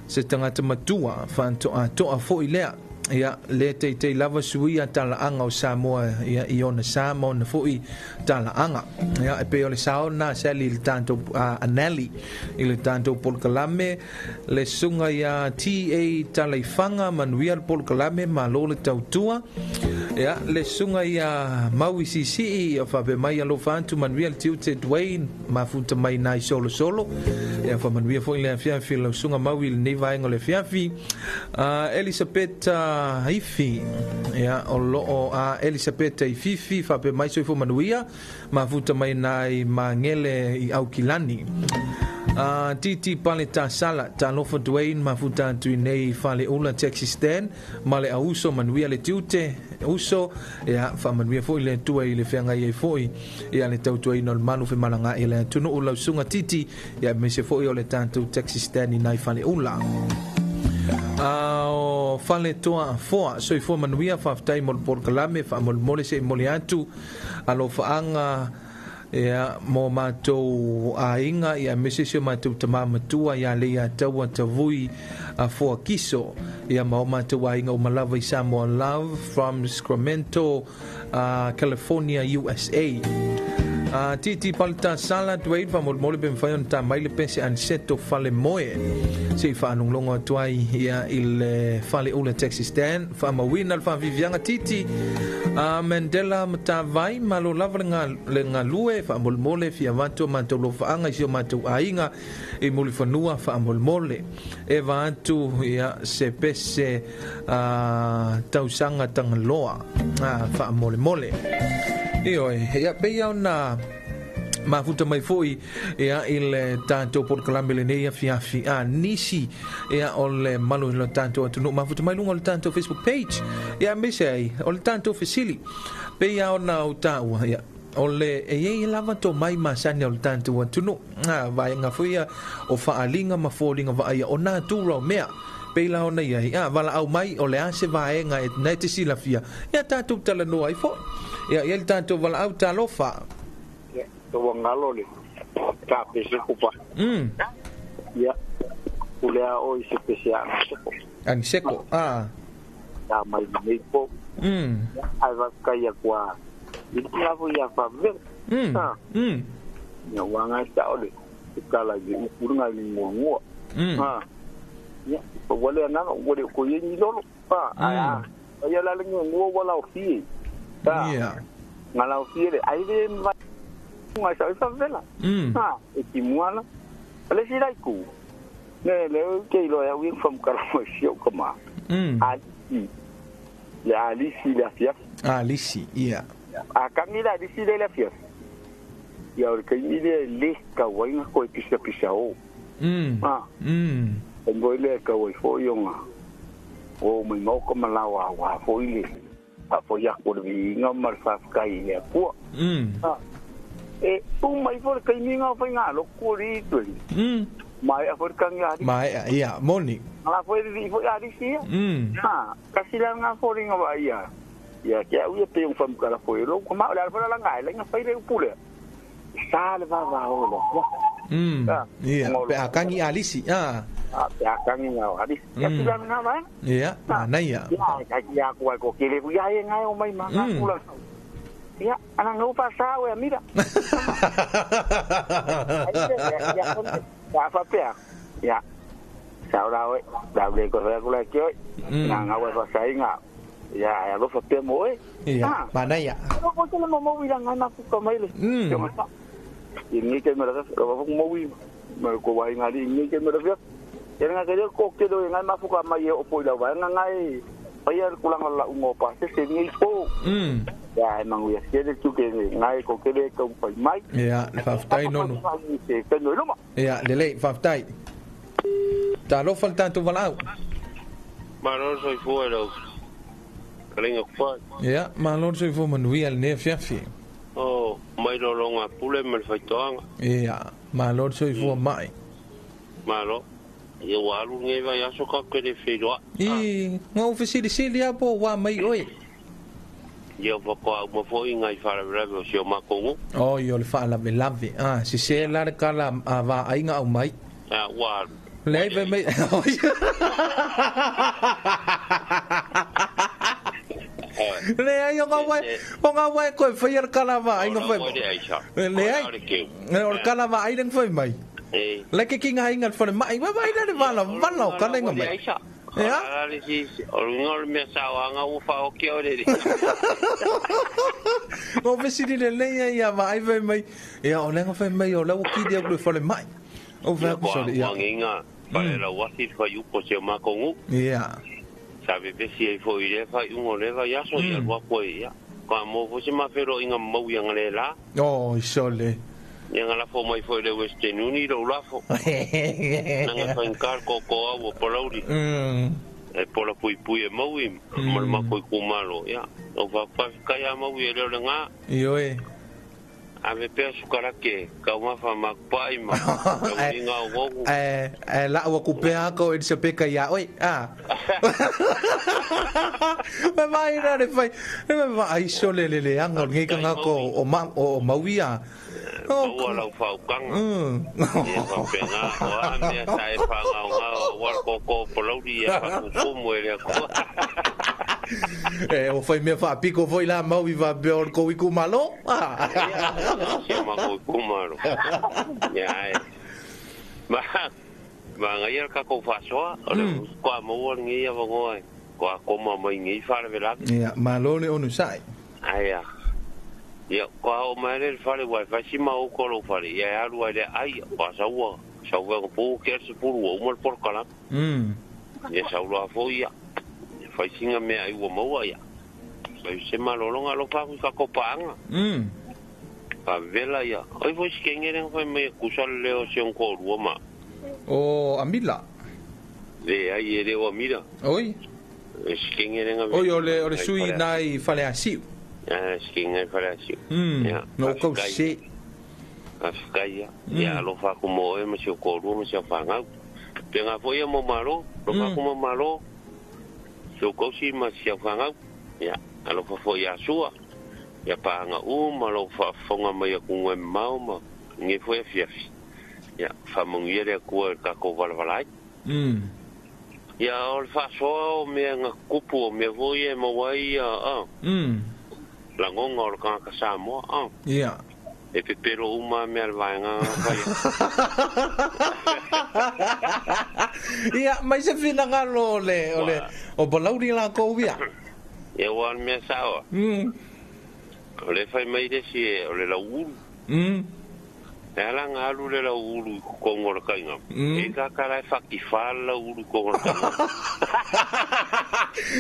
se tagata matua faatoa toa foi lea ia le teitei lava suia talaaga o Samoa ia i ona sa ma ona foi talaaga ia e pei o le saona sali i le tatou aneli i le tatou polokalame le susuga ia TA Talaifaga manuia le polokalame malo le tautua ia le susuga ia Maui Sisii ia faapea mai alofa atu manuia le tiute Dwayne mafuta mai nai solosolo ia faamanuia foi le afiafi lau susuga Maui i lenei vaega o le afiafi Elisapeta Ifi ia o loo a Elisapeta Ififi faapea mai soifua manuia mafuta mai nai Magele i Aukilani. Titi Pale Tasala talofa Dwayne mafuta atu i nei Faleula Texas Stan ma le auso manuia le tiute uso ia faamanuia foi le Atua i le feagai ai foi ia le tautuaina o le malu femalagaai i le atunuu lau susuga Titi ia aemaise foi o le tatou Texas Stan i nai Faleula. O Faletoa Afoa soifua manuia faafetai mo le polokalame faamolemole se i moli atu alofaaga ia mo matou aiga ia aemaise si o matou tamā matua ia Leia Taua Tavui Afoa Kiso ia ma o matou aiga uma lava i Samoa. Love from Sacramento, California, USA. Titi Palta Sala Dwayne faamolemole pe mafai ona ta mai le pese Aniseto Falemoe se i faalogologo atu ai ia i le Faleula Texas Stan faamauina le faaviviaga Titi Mandela Matavai malo lava le galue faamolemole fia avatu o matou lofaaga i si o matou aiga i Mulifanua faamolemole e va atu ia se pese tausaga tagaloa faamolemole. Ioe, ia pei ona mafuta mai foi ia i le tatou polokalame lenei afiafi a nisi ia o le malu i le tatou atunuu mafuta mai luga o le tatou Facebook page ia aemaise ai o le tatou fesili pei ona ou taua ia o le e iai lava tomai masani o le tatou atunuu a vaega foi ia o faaliga ma foliga vaaia o natura o mea pei la ona iai a valaau mai o le a se vaega e na e te silafia ia tatou talanoa ai foi ia ia le tatou valaau talofa. Ia ua galo le ta pese kupa. Ia ule a o i se pese a seko. Aniseko a Ta mai nei po. Ai va kai kwa. I la vo ia fa ve. Ia wanga ta ole. Kala i upurunga ni ngua. Ia o wale na wale ko ye ni lolo. A ia la le ngua wala o fi. Ia. Ngala o fi le ai le nga sa fa vela. E ti muala. Ale si lai ku. Le le ke ilo ya wi fam kala mo sio kama. Ali. Le alisi le afia. Alisi, ia. A kangi la alisi le afia. Ia o ke ni le le ka wainga ko pisa pisa o. Ngo le ka wai fo yonga. O mai mau ko malawa wa fo ile. A fo ya ko le nga mar fa kai le ko. E tu mai fo ke ni nga fo nga lo ko ri tu. Mai a fo kangi ali. Mai ia moni. Ala fo ri fo ali si. Ha, kasi la nga fo ri nga wa ia. Ia ke au ia pe un fam kala fo lo ko ma la fo la nga le nga fai le pule. Sa le va va o lo. Ia, pe akangi alisi. Ah. Pe akangi nga alisi. Ya tula nga va. Ia, na ia. Ya, ya ko ko kele ku ya nga o mai ma nga kula. Ia, ana no pasa o mira. Ya fa pe. Ya. Sa ora o, da le ko ra kula ke. Nga nga wa fa sai nga. Ya, ya lo fa pe mo e. Ia, ma na ia. Ko ko le mo mo wi nga na ku ka mai le. Ini ke mera ka mo wi ma ko wai nga ni ke mera ya nga ke ko ke do nga ma fuka mai o po la wa nga ngai pai al kulang la ungo pa se se ni po ya mangu ya se tu ke ngai ko ke le ko pai mai ya fa ftai no no ya le le fa ftai ta lo falta tu valau ma no soy fuera kalinga kwa ya ma lo soy fu manuel ne fiafi. Oh, mai rolonga pule me faitoanga. Ia, malo soifua mai. Malo. Ia ua alu nge vai aso ka kere whiroa. I, ngau whesilisili a po wā mai oi. Ia whakoa uma foi ngai wharawerawe o sio makongu. Oh, i o le whaalavelave. Ah, si se la le kala a wā ainga au mai. Ah, ua alu. Lei vai mai. Le ai o ngā wai koe whai ar kalawa ai ngā whai. Le ai o kalawa ai ngā whai mai. Le ke ki ngā inga whare mai wai wai le wala wala o kala ngā mai. Ia? O runga o le mea sao anga ua whaoki o rere. Ngā whesiri le lei ia wa ai whai mai. Ia o le ngā whai mai o le o kiri au le whare mai. O whai aku sore. Ia wanginga whare la wasi whai upo se o makongu. Ia. Sa bebesi ai fo i le fai ungo le vai aso ia lua koe ia. Ka mo fo se mawhero inga mau ia ngale la. Oh, isole. Ia ngala fo mai fo i le Western Uni rau lafo. Nanga whaingkar ko ko au o polauri. E pola pui pui e maui, ma le mako i kumalo. Ia, o whawhai a maui e leo le ngā. Ioe. Ave pea sukarake, ka umafa makupai ma, ka uinga o gogu. La ua kupea ako e se peka ia oi, ah. Me vai na le fai, me vai aiso le le le anga ngi ka ngako o ma o maui a. O ua lau whaukanga. Ia whapenga, o a mea sa e whangau ngā o war koko polauri ia whakukumu e lea koa. E, o whai mea whaapiko foi la maui wha peo o ko iku malo. Ia ma ko iku malo. Ia ai. Ma, ma ngai ar kako whasoa, o le koa maua ngi ia wangoa, koa koma mai ngi whare velak. Ia, malo le onu sai. Aia. Ia, koa o mai le whare wai whasi ma o kolo whare, ia aru ai le ai, koa saua, saua nga pō kia se puru o umal porokala. Ia saula fo ia. Whai singa mea ai ua maua ia. Whai se malolonga lo whaku ka kopaanga. Ka vela ia. Oi fo si kengere whai mai kusa leo se onko rua ma. O Amila? Le ai e leo Amila. Oi? Si kengere nga. Oi o le sui nai whale asiu. Si kengere whale asiu. No kau se. Awhikai ia. Ia alo whaku mo e ma si o kōrua ma si o whangau. Penga fo ia mo malo. Lo whaku mo malo. So kausi ma si au whangau, ia, alo whafo ia sua, ia paanga u, ma lo whafonga mai a kungwe mau, ma nge fo e fiafi. Ia, whamungia rea kua e kako walawalai. Ia, o le whasoa o mea ngā kupu o mea voi e mawai ia, langonga o le kangaka Samoa, Ia. E pepero uma mea le vaenga whaia. Ia, mai se whinangalo le, o le, o palauri la kou ia. Ia ua mea saoa. O le whai mai resi e, o le lau uru. E ala nga alu le lau ulu i kongo le kainga. E ka kala e whakiwha le lau ulu i kongo le kainga.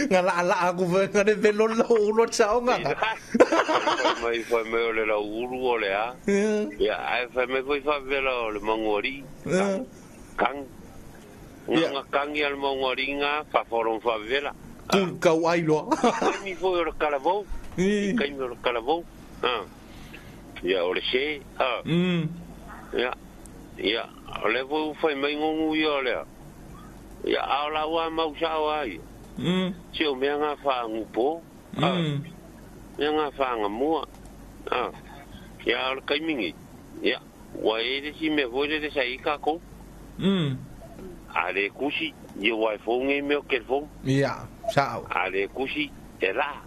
Nga la la aku fe nga ne velo lau ulu o tsaonga. Mai whai mai o le lau ulu o le a. Ia, ai whai mai foi whawela o le manguari. Kang. Nga kangi al manguari nga whawhoron whawela. Kul kau ai loa. Kaimi foi o le kalavou. Kaimi o le kalavou. Ia, o le se. Ia, ia, o le foi whai mai ngongu ia o lea. Ia, ao la ua mau sao ai. Se o mea ngā whaangu pō. Mea ngā whaanga mua. Ia, o le kaimingi. Ia, ua e le si mea foi le le sa i kākou. A le kusi, ia wai fōnge mea o ke fōng. Ia, sao. A le kusi, e la.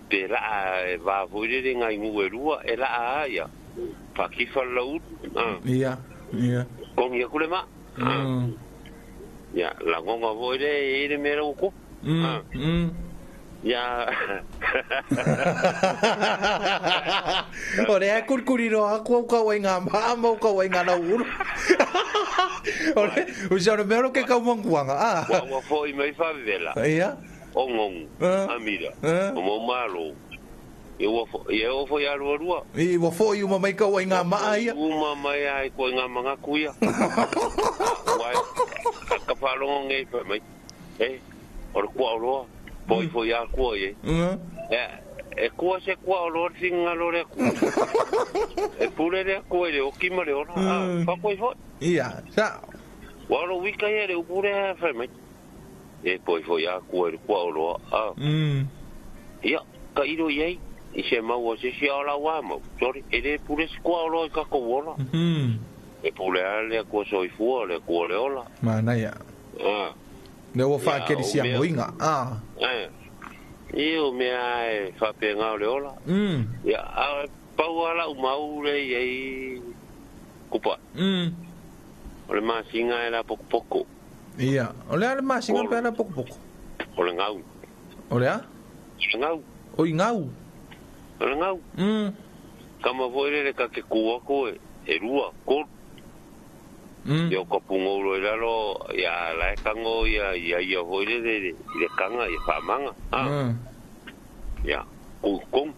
Pe la e vā foi le le ngai ngu e rua, e la a ia. Whakiwha lau. Ia, ia. Kongi aku le ma. Ia, la ngonga foi le e le mea lau ko. Ia. O le kurikuri roa aku au kau ai ngā maa mau kau ai ngā lau uru. O le, o se mea ro ke kau manguanga. Ua foi mai whawela. Ia. O ngongu, amira, o mau malo. Ia ua foi alua rua. I ua foi uma mai kau ai ngā maa ia. Uma mai ai koe ngā mangaku ia. Wai, ka whalongo ngei whai mai. E, o le kua o roa. Poi foi a kua ie. E kua se kua o roa whinga lo rea kua. E pure rea kua i le oki ma le ora. Whakoi foi. Ia, sao. Wa ro wika ia le upure a whai mai. E poi foi a kua i le kua o roa. Ia, ka iro iei. I se maua se si ao lau a mau. Sorry, e le pure se kua o roa i kako ola. E pure a lea kua soifua, lea kua le ola. Mana ia. Le ua whaakeri sia moinga. I o mea e whapenga o le ola. Ia, a pau ala umau le iei kupa. O le masinga e la pokopoko. Ia, o le a le masinga pe la pokopoko? O le ngau. O le a? O le ngau. O i ngau? O le ngau. Kama foi le ka ke kua koe, e rua, kor. Ia o ka pungouro i lalo, ia lae kango, ia ia foi le le kanga, ia whaamanga. Ia, kong.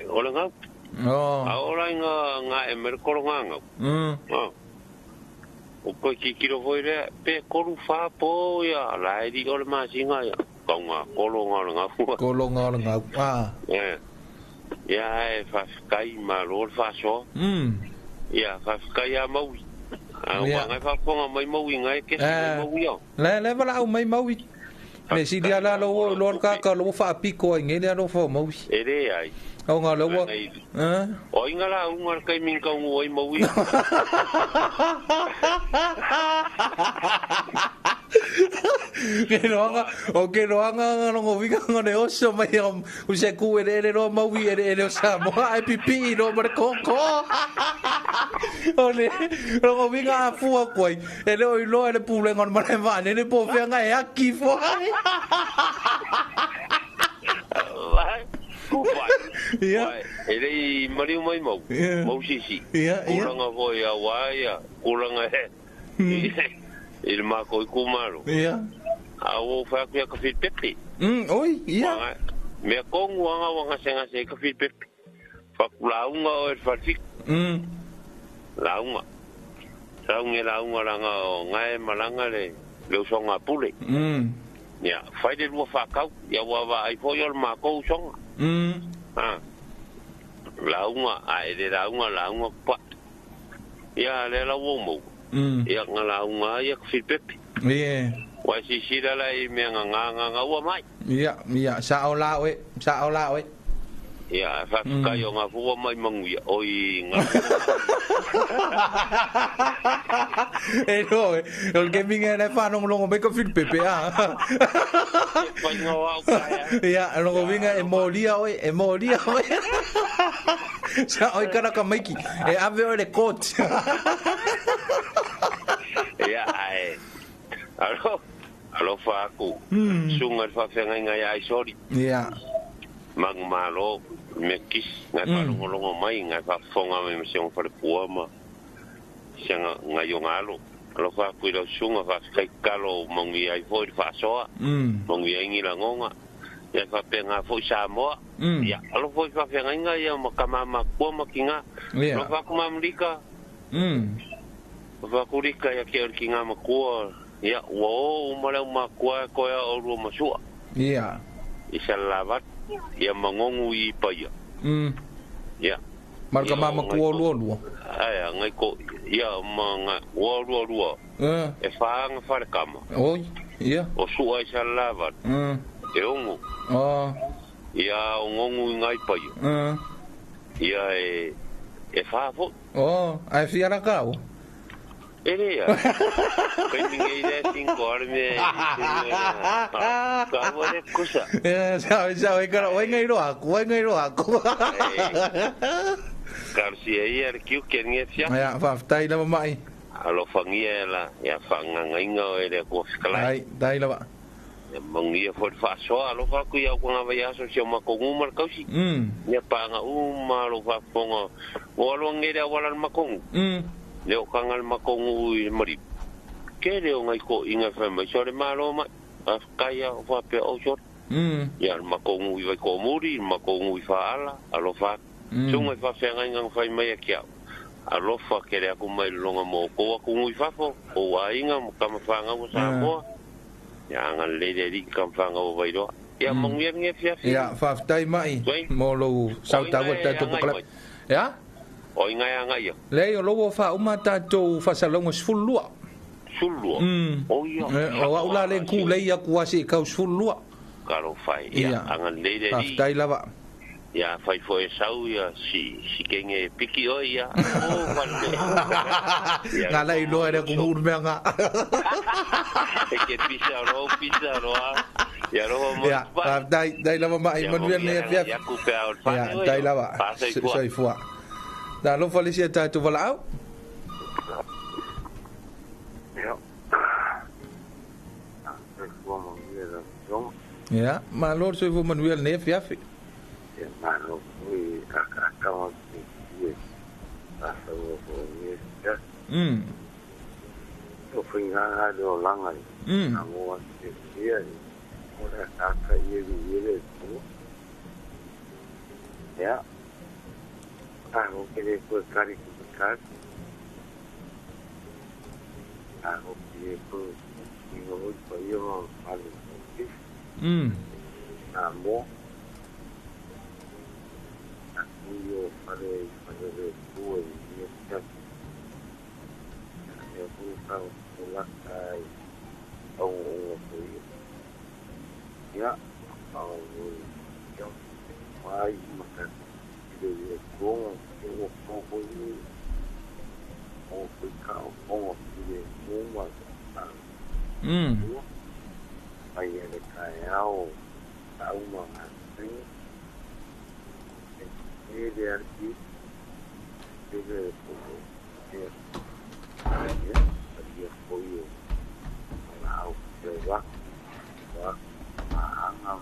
O le ngau. A ora i ngā e mere koro ngā ngau. O koe kikiro foi lea, pe koru whāpō, ia, lae ri o le masinga, ia. Kau ngā koro ngā o le ngau. Koro ngā o le ngau, Ia, e whawhikai, mā lo le whasoa. Ia, whawhikai a maui. Ia. Ngai whafonga mai maui, ngai kesi mai maui au. Le, le wala au mai maui. Me si dia la lo lo ka ka lo whaapiko ai ngele alo wha maui. E re ai. Au ngā lo wa. O inga la unga kai min ka ungu ai maui. Ke roanga, o ke roanga nga winga nga ne oso mai o se ku ere ere ro maui ere ere o Samoa ai pipi ro ma koko. O le rongo winga a fua koi. E le oi loa le pulenga o mare vane le po fea e aki fua. Ia. E le mariu mai mau. Mau sisi. Ia, ia. Kulanga foi a waia, kulanga he. I le mako i kumaro. Ia. A o whaku ia ka whiripepe. Oi, ia. Mea kongu anga wanga senga se ka whiripepe. Whaku launga o e wharfiku. Launga. Saunge launga ranga o ngae malanga le usonga pule. Ia, whai le rua whakau. Ia wawa ai foi o le mako usonga. Launga, a e le launga, launga pa. Ia, le lau o mau. Ia ngā launga ia ka whiripepe. Ia. Wai sisira la i mea ngā ngā ngā ua mai. Ia, ia, sa o la oe, sa o la oe. Ia, whawhikai o ngā fua mai manguia, oi ngā. E no, o le keminga e whanongo longo mai ka whiripepe, a. Whai ngā wau kai. Ia, longo winga e mōria oe, e mōria oe. Sa oi karaka maiki, e ave oe le kot. Ia, ai. Alo, alo whaaku. Sunga le whawhengai ngai ai sori. Ia. Mangu malo, Me kisi ngai whalongolongo mai ngai whafonga mai ma se whare pua ma se ngai o ngalo. Alofa aku i lau sunga whawhikai kalo mangi ai foi i whaasoa. Mangi ai ngi langonga. Ia whapenga foi Samoa. Ia alofa i whawhenga inga ia makamama kua makinga. Alofa aku mamlika. Alofa aku rika ia kia ori ki ngā makua. Ia ua o umarau makua koea o rua masua. Ia. I salavat. Ia mangongu i paia. Ia. Marka mama kua lua lua. Ai, ngai ko ia ma ua lua lua. E whaanga whare kama. Oi, ia. O sua i salavat. E ongu. Ia o ngongu i ngai paia. Ia e whaafo. Oh, ai fia rakau. E rea. Kai mingi i rea 5 are me. Ka ua le kusa. Sao, e kara, oi ngai roa aku, oi ngai roa aku. Karsi e ia re kiu ke nge fia. Ia, whaftai lava mai. Alofa ngia la, ia whaangangainga o e rea kua fikalai. Ai, dai lava. Ia mangia fo le whaasoa, alofa aku ia au ngā vai aso si o makongu ma le kausi. Ia pānga uma alofa fonga. O aloa ngere awala le makongu. Le o kanga le makongu i maripu. Ke leo ngai ko inga whai mai. So le malo mai. A whakaia o whapea o sore. Ia le makongu i vai ko muri, le makongu i whaala, alofa. Tunga i whawhenga inga whai mai a kia. Alofa ke le aku mai longa mo ko aku ngui whafo. O wa inga mo kama whanga o Samoa. Ia anga leire ri kama whanga o vairoa. Ia manguia nge fia fia. Ia whaftai mai. Mo lou sautaua tātou pokalap. Ia? O inga e anga ia. Lei o lobo wha uma tātou whasalonga 12. 12? O ia. O au la le ku lei aku ase i kau 12. Karo whai. Ia anga leire ri. Whaftai lava. Ia whai fo e sau ia si kenge piki oi ia. O whale. Ngā lei loa ere kumuru mea ngā. E ke pisa roa, pisa roa. Ia roa mo. Ia, dai lava mai manuia nei fia. Ia ku pea o whane. Ia, dai lava. Soifua. Da alofa le sia tātou walaau. Ia. Soifua manuia la tonga. Ia, malo soifua manuia nei fiafi. Ia malo foi akakawa ki ia. Asa o ko ia. O finga le o langa. Amo te ia. Ora kaka ia le tu. Ia. Aho ke le koe kari ki te kari. Aho ki e koe ki ngā hoi pa ia ma pale o kisi. Nā mō. Nā kui o whare i whare le kua i ia tiaki. Nā mea kuru kau o laka i au o ngā koe ia. Ia, au o ia. Wai matatu. Le kongo e o kongo i o ka o kongo i le uma ta ai ele kai ao ta uma ngai e de arki e de ko e ai e ko yo ala o te wa wa anga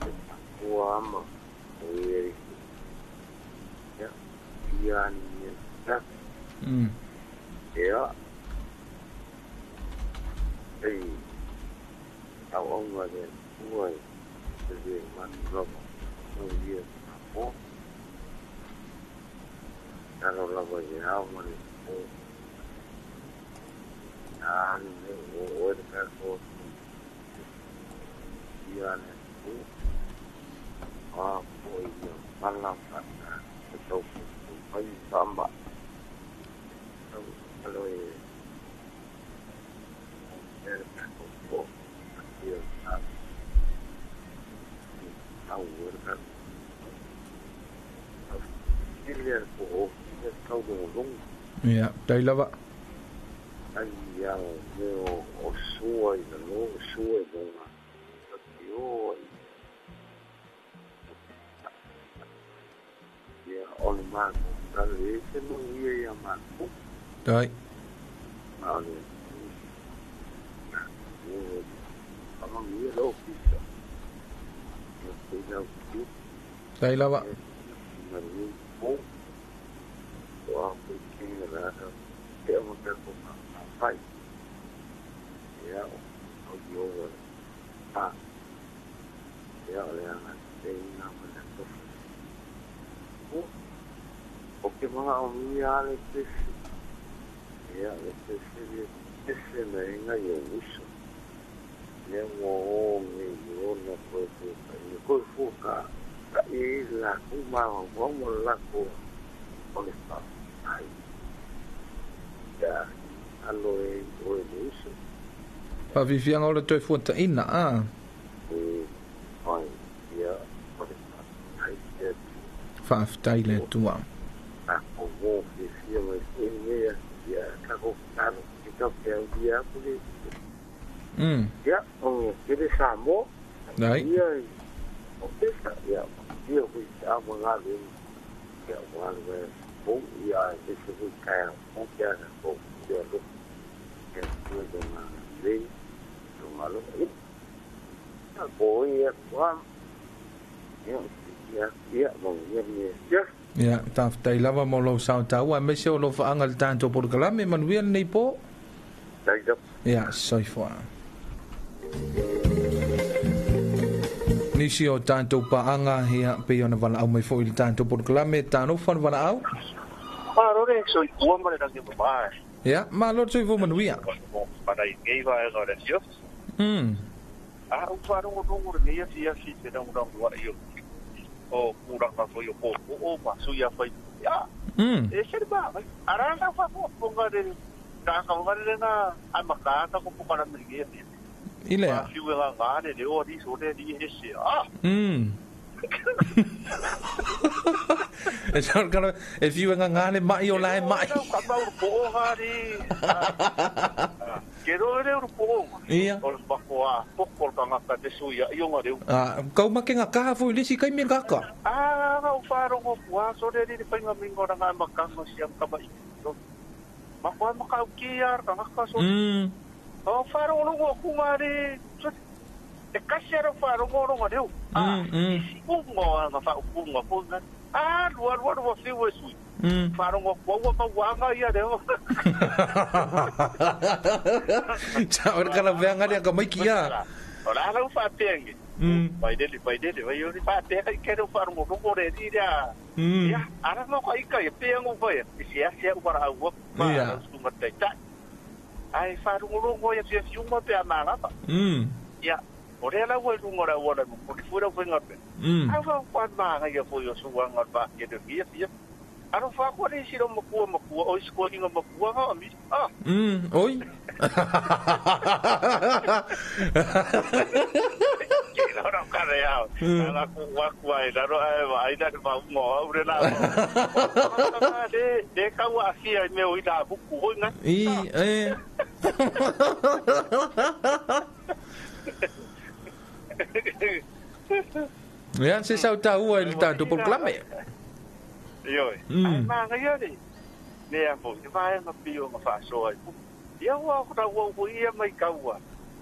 te ko ama o e ia ni ta. Ia. Ei. Tau onga le ua le man lava. O ia o. Talo lava ia au ma le o. Nā ni o o le ka ko. Ia ne o. A po ia pala pa. Tau pai samba. Tau alo e. E ko. Ia ta. Tau ka. Ile ko o tau long. Ia, dai lava. Ai ia o o sua i no sua i no. Io ia o le ma ta le se no ia ia ma. Dai. Ma le. O ama ia lo pisa. Ia te lau ki. Tai lava. O ke mga o mia ale pesi. Ia, le pesi le pesi na inga i o uso. Ia mo o me i o na koe fuka. Ia koe fuka ka i la kuma o mo la ko o le pa. Ai. Ia, alo e o e le uso. Pa vivianga o le toi fuata ina, a? E, oi, ia, o le pa. Ai, ia. Whaaftai le tua. Ia, o kere Samoa. Nai. Ia, o pesa, ia, ia hui a mga le, ia, mga le, o, ia, e se hui kaya, o kia, o, ia, lo, ia, ia, ia, le, ia, lo, ia, o, ia, ia, ia, ia, ia, ia, ia, Ia, tāwhtai lava mo lau sao tāua, me se o lo whaanga le tānto porokalame, manuia nei po. Ia, soifua. Nisi o tānto paanga, ia, pe ona wala au mai fo i le tānto porokalame, tāno whan wala au. Mā rore, soifua ma le rangi mamae. Ia, mā rore soifua manuia. Mana i ngei vae ngā re fio. A uwharongo rongo re ngei afi afi te rango rango wa iyo. O kuranga foi o kō o masu ia whai. Ia, e sere mā, ara ngā whako ponga re, kā whare re ngā amaka ko pokara me ngei afi. I lea. Whiu e ngā ngā re reo ari so re ri he se. Ah! E sao kala, e whiu e ngā ngā le mai o lae mai. Ka mauru po o ngā re. Ke roe reo po o. Ia. O le mako a poko ka ngaka te suia i o ngā reo. Ah, kau make ngā kaha fui lisi kai me kaka. Ah, ngā uwharongo pua, so re re whainga mingo na ngā makanga siang kama i. Mako a makau ki ar ka ngaka so. O wharongo rongo ku ngā re. E kasi ara wharongo rongo reo. Ah, isi ungo a ngā whaupunga po ngā. Ah, rua rua rua whiu e sui. Wharongo kua mauanga ia reo. Tau ere kala veanga rea ka maiki ia. Ora ala u whaapengi. Vai dele, vai dele, vai ori whaapenga i kere u wharongo rongo re ri rea. Ia, ara no ka ika ia peangu vai. I sea sea upara au wak. Ia. Sunga taitai. Ai wharongo rongo ia fia fiuma pea mangapa. Ia. O rea lau runga rau ora mo kuri fura whenga pe. Au wau kwa maanga ia foi o suanga pa ke de fia fia. Aro fa ko ni siro makua makua o isko inga makua ha mi. Ah. Oi. Ke raro kare au. Ala ku wa ku ai raro ai wa ai da ma mo au re la. De de ka wa fia me o ida buku hoi nga. I e. Ia, se sau tāua i le tātou porokalame. Ioi. Ai maanga ia re. Mea mo, te vaenga pio nga whaasoa i. Ia ua ko rau au ia mai kaua.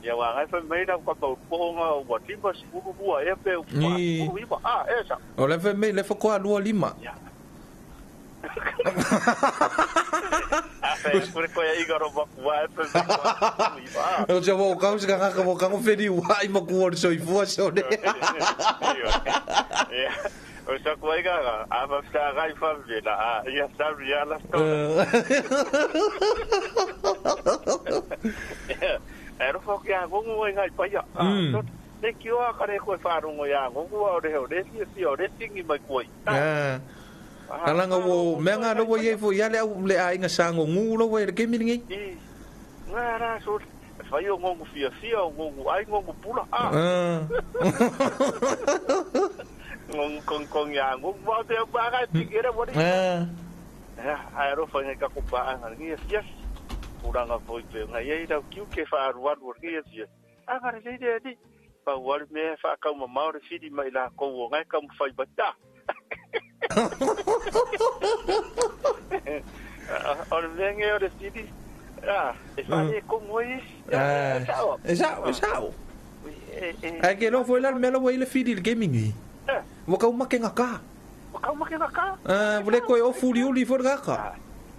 Ia wā ngai whai mei rau ka mauponga o wa lima sipuru rua e pe ua puru iwa. Ah, e sa. O le whai mei le whakoa lua lima. Ia. A whai kore koe inga ro makua e pe mei iwa. O se wau kau se kangaka wau kango whiri ua i makua o le soifua sone. Ia. O sa kua inga nga, a mawhita ngai whamvela, a ia sabi ala sto. E rofa ki a ngongu ai ngai paia. Ne ki oa kare koe wharongo ia ngongu o reo, re fia fia, re tingi mai koe. Alanga wo mea ngā rawa ia fo ia le au le a inga sango ngu rawa e le kemi ngi. Ngā rā so whai o ngongu fia fia o ngongu ai ngongu pula. Ngongu kong kong ia ngongu wau te au baka e tingera wari. Ai rofa ngai kako paanga ngi fia. Uranga foi pe ngai ei rau kiu ke whaaruaru ngi fia. Anga re re re. Pa wari me whakau mamao re whiri mai la kou o ngai kamu whai bata. O le mea o le whiri. E whare e kongo e. E sao, e sao. Ai ke lo foi la mea lawa i le whiri le gaming i. Ua kau make ngā kā. Ua kau make ngā kā. Ua le koe ofu uli uli fo le kaka.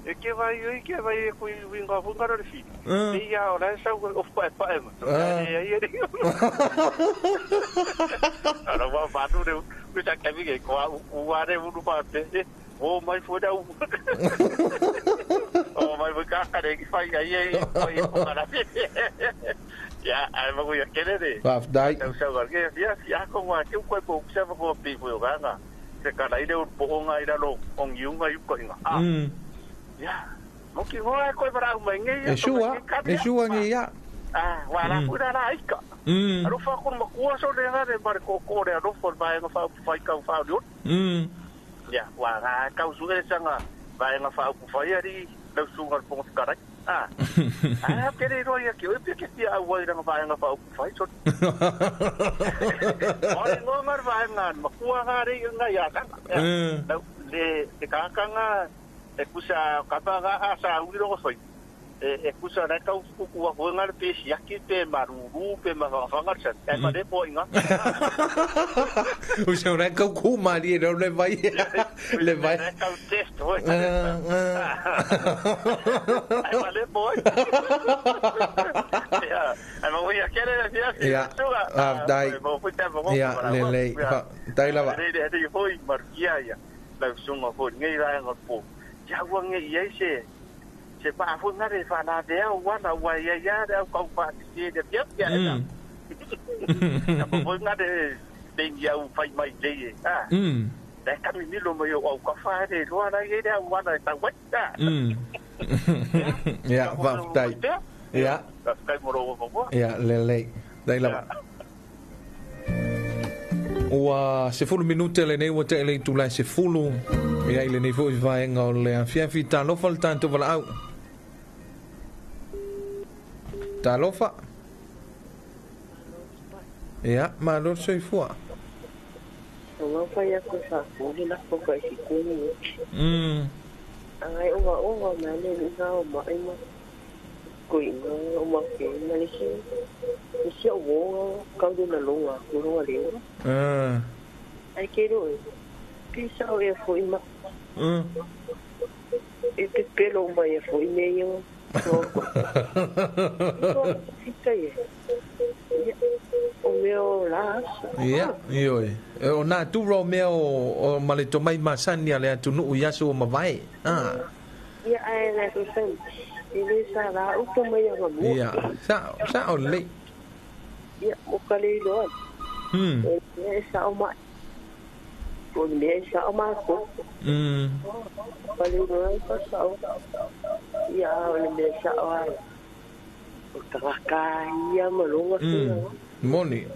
E ke vai oi ke vai e kui winga hunga le fi. E ia o la sau o pa pa e. E ai e. Ara wa va nu re ku sa ke vi ko u wa re uru pa te. O mai fo da u. O mai mo ka ka re ki fai ai e ko i ko ra. Ya, ai mo ya ke re. Pa dai. Sau sau ke ya ya ko wa ke ko ko sa ko pi fo ga ga. Se ka lai le po nga ira lo ong yunga yu ko inga. Ya, mo ki hoa koe para au mai ngai. E sua ngai ya. Ah, wala pura la ika. Alofa ko makua so le ngare mare ko ko le alofa vai nga fa fai kau fa dio. Ya, wala kau su e sanga vai nga fa ku fai ari lau su nga pongo karai. Ah. Ah, ke re roi ki o pe ke ti au ai nga vai nga fa ku fai so. Ore ngo mar vai nga makua ngare nga ya ka. Le te kakanga e kusa kapanga asa uri ro foi e kusa ra kau kuku wa ho ngare pe siaki pe maruru pe mawhanga sa e ma le po inga o sa ra kau ku mari ro le vai le vai kau test ho e ma le po ya e ma wi akere ya ya dai ya le le dai lava le le hoi markia ya la sunga ho ngai ra ngo po ya ua nge ia se se pa fu ngare fa na de au wa na wa ya ya de au kau pa ti de pia pia na na po ngare te ia u fai mai te e ah da ka mi lo mo yo au ka fa de lo na ye de au wa na ta wa ta ya va dai ya kai mo ro mo ya le le dai la Ua se fulu minute le nei ua te le tula se fulu ia ile nei foi vai nga le afiafi talofa le tanto vala au talofa ia malo soifua o fa ia ko sa ko le la ko ka si ko ni ai o o ma le nga o ma ai ma ko inga o ma ke ma le si si o ka du na longa ko ro le ai ke ro ke sa o e fo ima e te pelo mai e fo ine yo o o meo la ia ioi o na tu ro meo o male to mai masani ale atu nu ia so mavai ah ia ai na so sen ile sa la upo mai ya mo ia sa sa o le ia o kale lo e sa o mai o me sa o ma ko kale lo sa sa o ia o le sa o ai o taka ia mo lo moni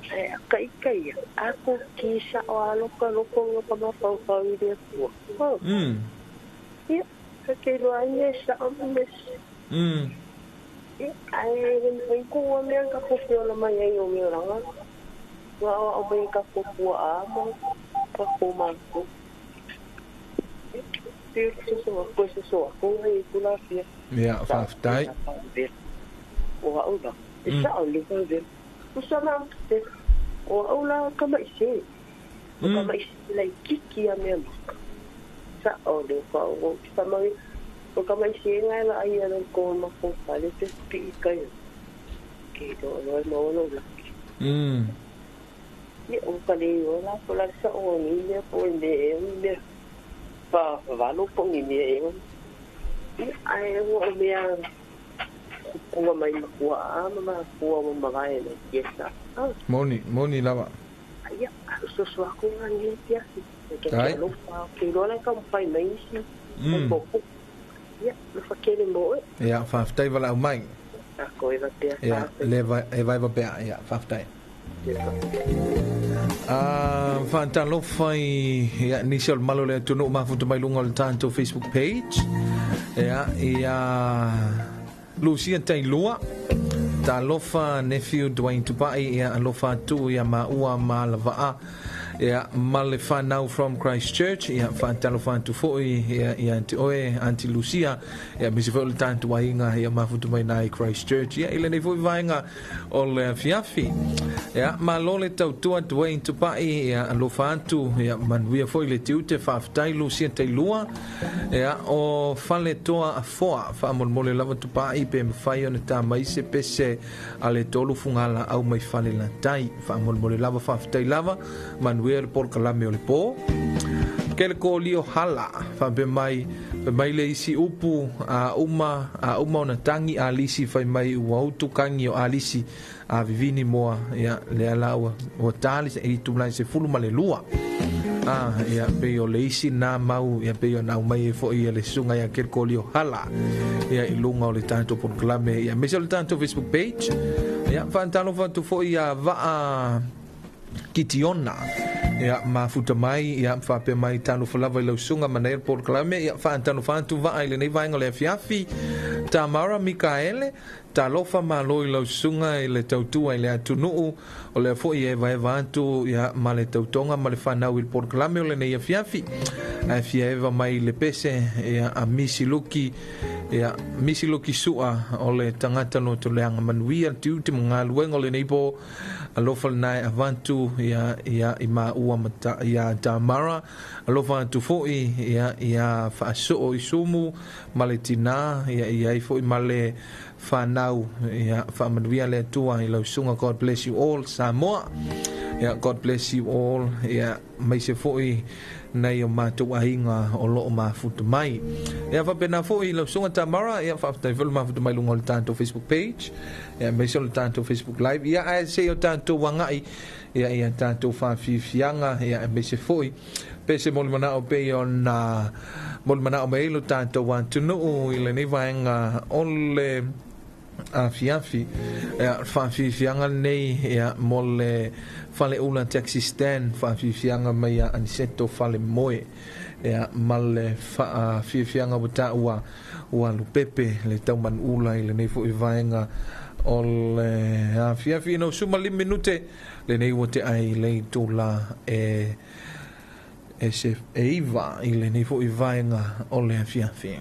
e kai kai ako ki sa o alo ka lo ko ka ma pau pau i le ko ia ka ke lo ai sa o me e ai le ko o me ka ko ko mai ai o me ranga wa o me ka ko ko a mo ka ko ma ko te so ko so ko ai ku la fia ia fa dai o a o ba e sa o le ko de o sa ma te o o la ka mai se o ka mai se la kiki a me sa o le ko o sa mai o ka mai se ngai la ai ana ko ma ko pa le te pi kai ke do lo mo lo la ni o ka le o la ko la sa o ni le po le me pa va lo po ni me e ai o me a ko mai ko a ma ko ma ma le yes moni moni lava ia so so ko ngai pia ke lo pa ke lo la ka pai mai si ko ia lo fa ke le mo ia fa ftai vala mai ko e va pia ia le va e va pia ia fa ftai Fantalofa ia nisi o le malo le atunuu mafuta mai luga o le tatou Facebook page ia ia Lucia Tailua Talofa nephew Dwayne Tupai ia alofa atu ia maua ma lava'a Ia ma le whanau from Christchurch, ia whaatalofa atu foi ia ia te oe Aunty Lucia, ia misi foi o le tātu aiga ia mafuta mai nai Christchurch, ia i lenei foi vaega o le afiafi. Ia malo le tautua Dwayne Tupai, ia alofa atu, ia manuia foi le tiute, faafetai Lucia Tailua, ia o Faletoa Afoa, faamolemole lava Tupai pe mafai ona tā mai se pese a le tolu fugala au mai fale latai, faamolemole lava, faafetai lava, manuia le polokalame o le pō. Ke le kolio hala, faapea mai, fai mai le isi upu a uma, a uma ona tangi a lisi fai mai ua utu kangi o alisi a vivini moa, ia le ala ua, ua tali se i tulai se fulu ma le lua. Ah, ia pe o le isi nā mau, ia pe o nau mai e foi ia le sunga ia ke le kolio hala. Ia i lunga o le tātou polokalame, ia mese o le tātou Facebook page. Ia whaantalo whatu foi ia waa Kitiona. Ia mafuta mai, ia whapea mai talofa lava i lau susuga ma nei le polokalame, ia whaantalofa atu vaa i lenei vaega o le afiafi. Tamara Mikaele, talofa malo i lau susuga i le tautua i le atunuu, o lea foi e evaeva atu ia ma le tautoga ma le whanau i le polokalame o lenei afiafi. Ae fia eva mai le pese ia a Misi Luki, ia Misi Luki sua o le tagata loto leaga manuia le tiute ma galuega o lenei po. Alofa lena e avatu ia ia i maua ma ta, ia Tamara, alofa atu foi ia ia faasoo i sumu ma le tinā ia ia ai foi ma le whanau, ia faamanuia le Atua i lau susuga. God bless you all Samoa, ia God bless you all, ia maise foi nei o mātou aiga o loo mafuta mai. Ia faapena foi lau susuga Tamara, ia faafetai foi le mafuta mai luga o le tatou Facebook page, ia aemaise o le tatou Facebook live, ia ae se i o tatou agai ia ia tatou faafiafiaga, ia aemaise foi pe se molimanaʻo pei ona molimanaʻo mai ai lo tatou atunuu i lenei vaega o le afiafi. Ia faafiafiaga lenei ia mo le faleula taxi stand, faafiafiaga mai ia Aniceto Falemoe, ia ma le faafiafiaga ua taua ua lupepe le taumanuula i lenei foi vaega o le afiafi. No suma 5 minute lenei ua te ai le itula e e se e iva i lenei foi vaega o le afiafi.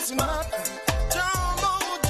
Listen up. Don't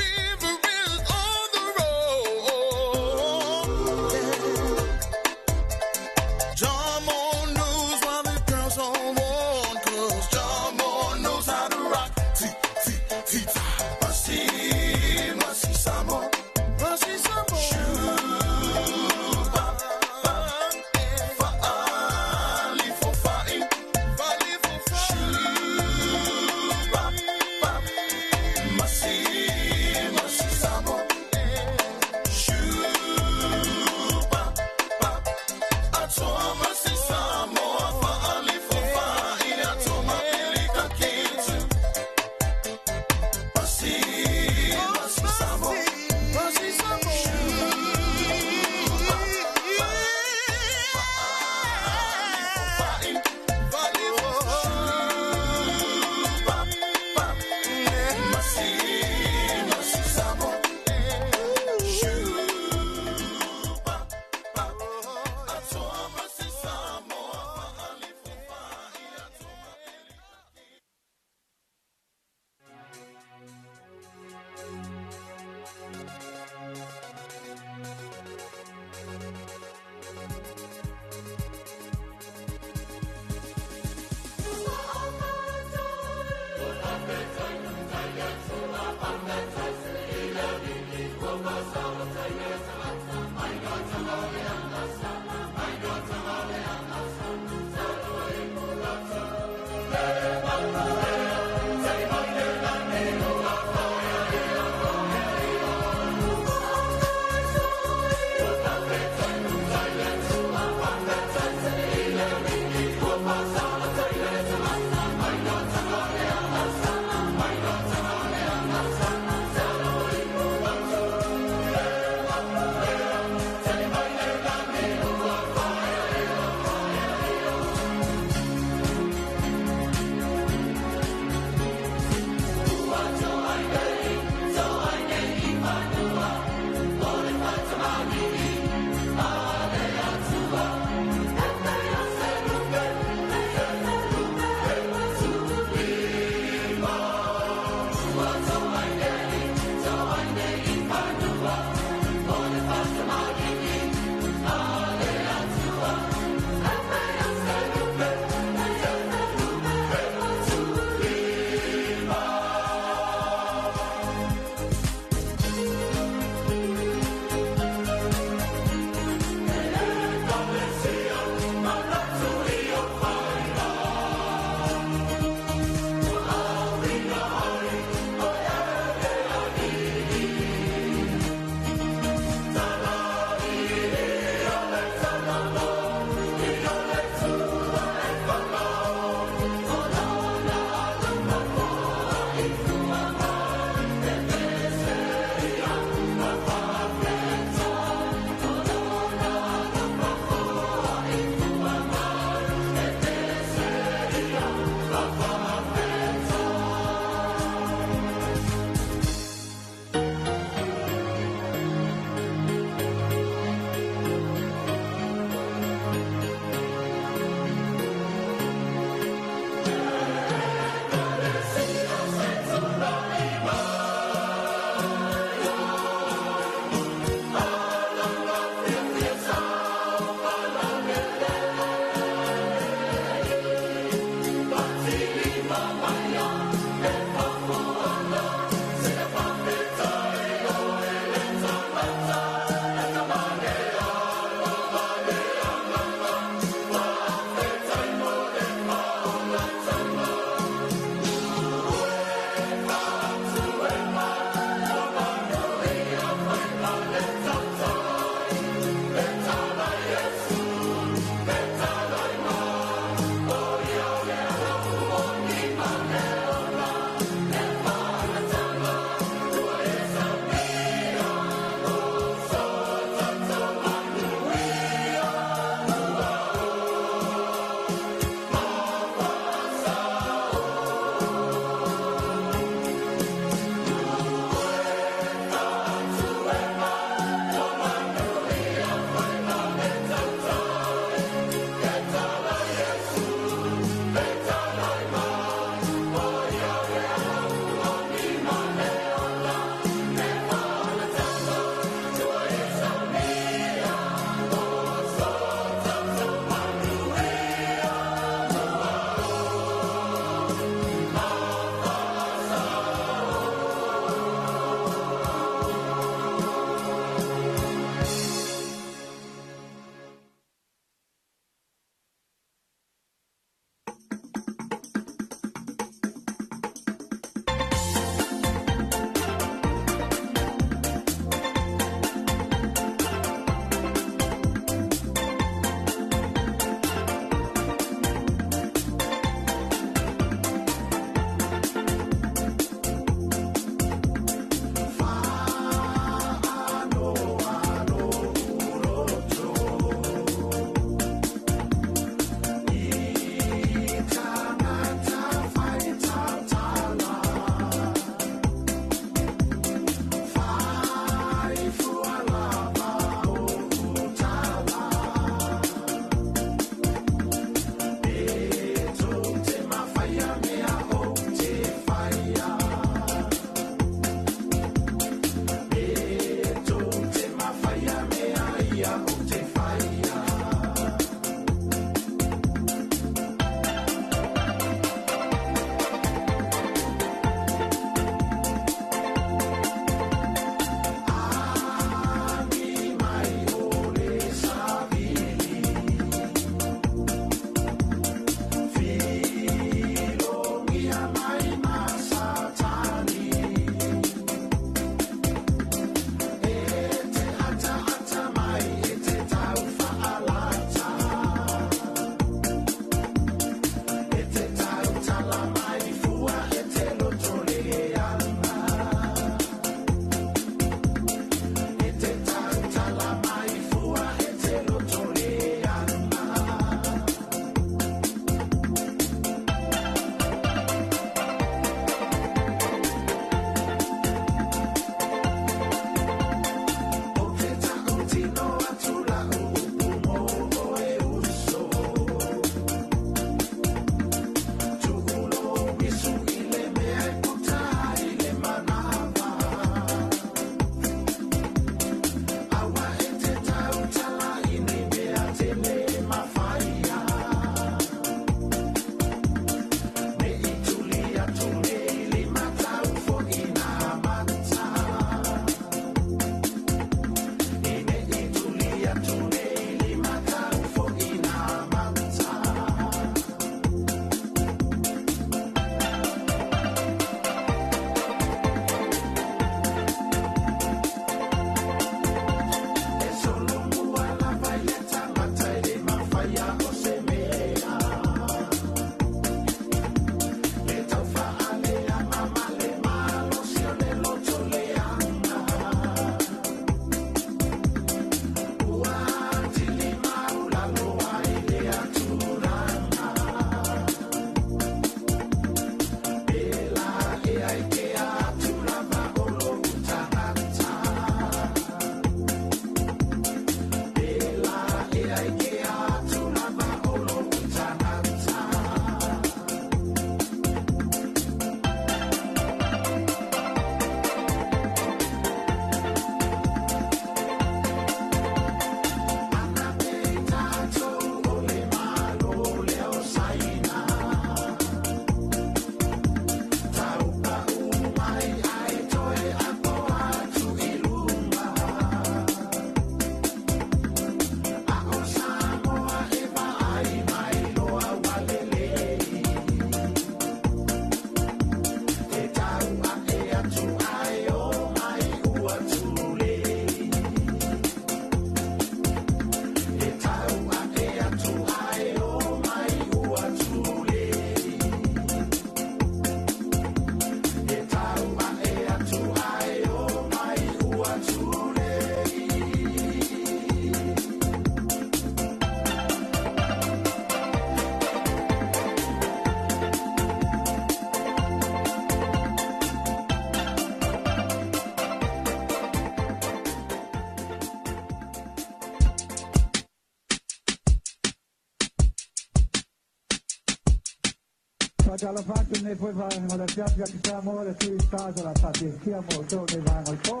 Faatalofa atu lenei foi vaega o le afiafi atu Samoa le Three Stars o le a faafiafia mo outou nei vaega o le po.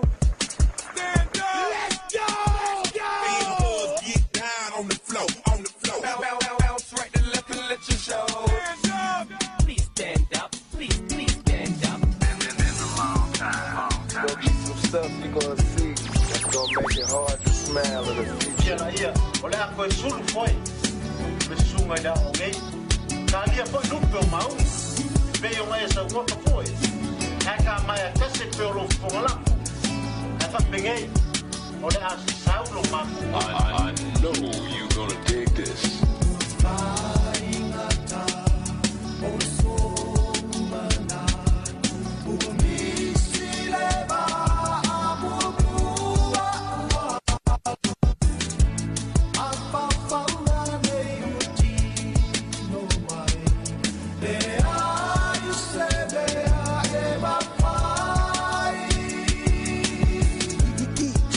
Let's go! Get down on the floor, on the floor. Bounce right to left and let you show. Stand up! Please stand up. Please, please stand up. Been a long time, long time. Gonna be some stuff you gonna see that's gonna make it hard to smile in the future. Ia la ia, o le a koe sulu foi. Me sunga i la o ngei. Ka lia foi lupe o maunga. Pe o ngai sa ngoto foi. Ha ka mai a tase pe o lo fonga lako. Ha fa pengei. O le a saulo maku. I know you gonna dig this. DJ.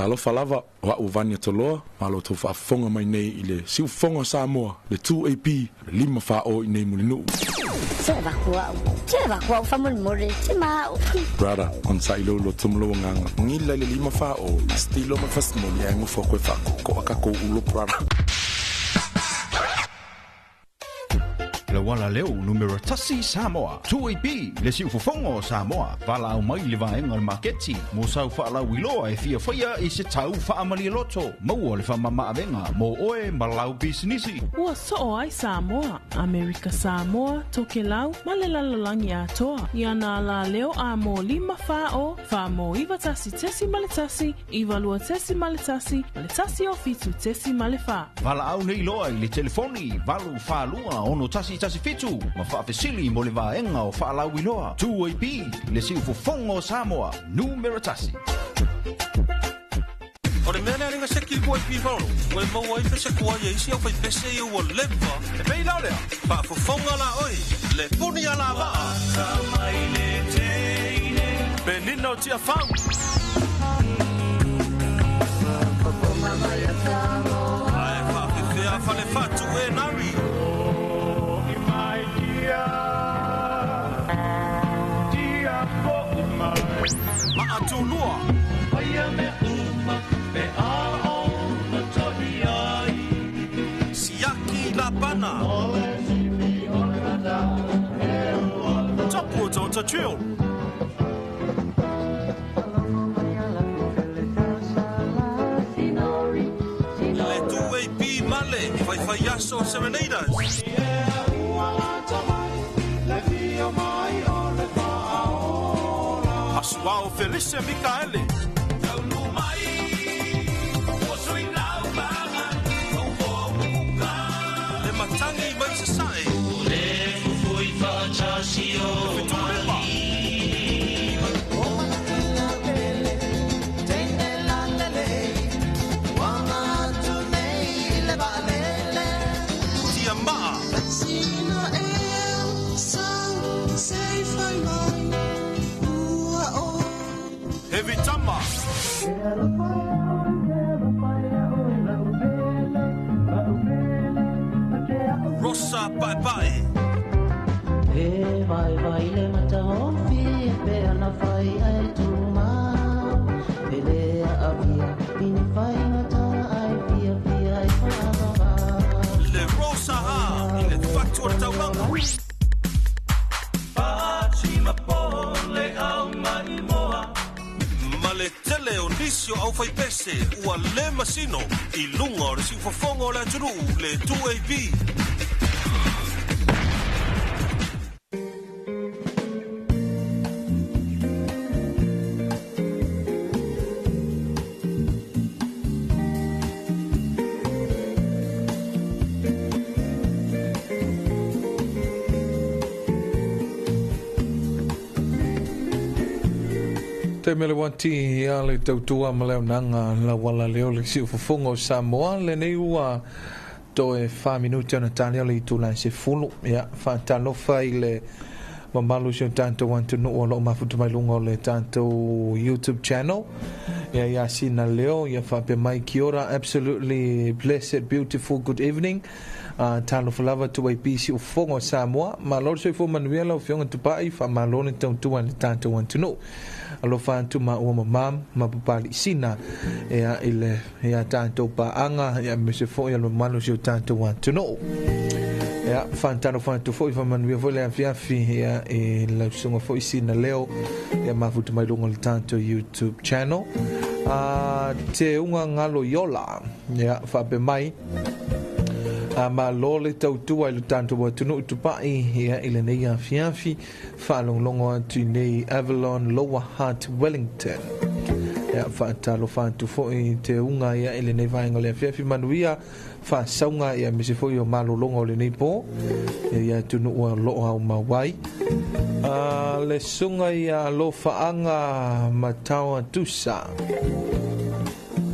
Talofa lava, o a'u Vania Toloa, ma lo outou faafofoga mai nei i le siufofoga o Samoa, le 2AP, le 5 4 i inei Mulinuu. Se avatu au. Se avatu au faamolemole. Se ma au. Brother, onosai lou loto ma lou agaga. Gila i le 5 4 o, stilo ma le fasimoli ae gofo atu e faakookoa takou ulo, brother. Le uala leo numera tasi Samoa. 2AP, le siufofoga o Samoa. Valaau mai le vaega o le maketi mo sau faalauiloa e fia faia i se tau faamalie loto. Maua le faamamaavega mo oe ma lau pisinisi. Ua soo ai Samoa, Amerika Samoa, Tokelau ma le lalolagi atoa. I ana alā leo a mō 5 4 o, 4 mō 9 1.1, 9 2.1, ma le 1 o 7.4. Valaau nei loa i le telefoni 842 6117 ma faafesili mo le vaega o faalauiloa. 2AP, le siufofoga o Samoa, numera tasi. O le mea lea lenga se ki kua i pifaolo, ua e maua ai pese kua ia isi au fai pese ia ua leva. E pei lao lea, faafofoga la oi, le puni a la vaa. Penina o tia fau. Ae faafefea fale fatu e nari. Maatulua. Siaki Lapana. Tapu o Tata Drill. Le 2AP Male, Faifai Aso Serenaders. Asuao Felice Mikaele. Le matangi mai sasae. Fetulima. Tia Maa. Heavy Tama. Rosa Paepae. E vai vai le mata o fi pe ana fai ai tu ma Pele a via ini fai ngata ai via via ai fa Le Rosa Ha i le fatu o le taulaga. Ma le tele o nisi o au faipese ua le masino i luga o le siufofoga o le atunuu le 2AP. Te mele wati ia le tautua ma leo nanga la wala leo le siufofoga o Samoa le nei ua toe 4 minute ona tali o le itula se fulu ia faatalofa i le mamalu si o tatou atunuu o loo mafuta mai luga o le tatou YouTube channel ia ia sina leo ia faapea mai kia ora, absolutely blessed, beautiful, good evening. Talofa lava 2AP siufofoga o Samoa. Malo le soifua manuia lau afioga Tupai, faamalo le tautua i le tatou atunuu. Alofa atu ma ua mamam ma papali sina ia i le ia tatou paaga ia me se foi o le mamalu si o tatou atunuu. Ia faatalofa atu foi, faamanuia foi le afiafi ia i lausuga foi sina leo ia mafuta mai luga o le tatou YouTube channel. Te unga ngalo iola ia faapea mai a malo le tautua i le tatou atunuu Tupai ia i lenei afiafi, faalogologo atu i nei Avalon, Lower Hutt, Wellington. Ia faatalofa atu foi te unga ia i lenei vaega o le afiafi, manuia faasauga ia mese foi o malologa o lenei po ia ia atunuu o loo au mau ai. Le suga ia alofaaga mataoa tusa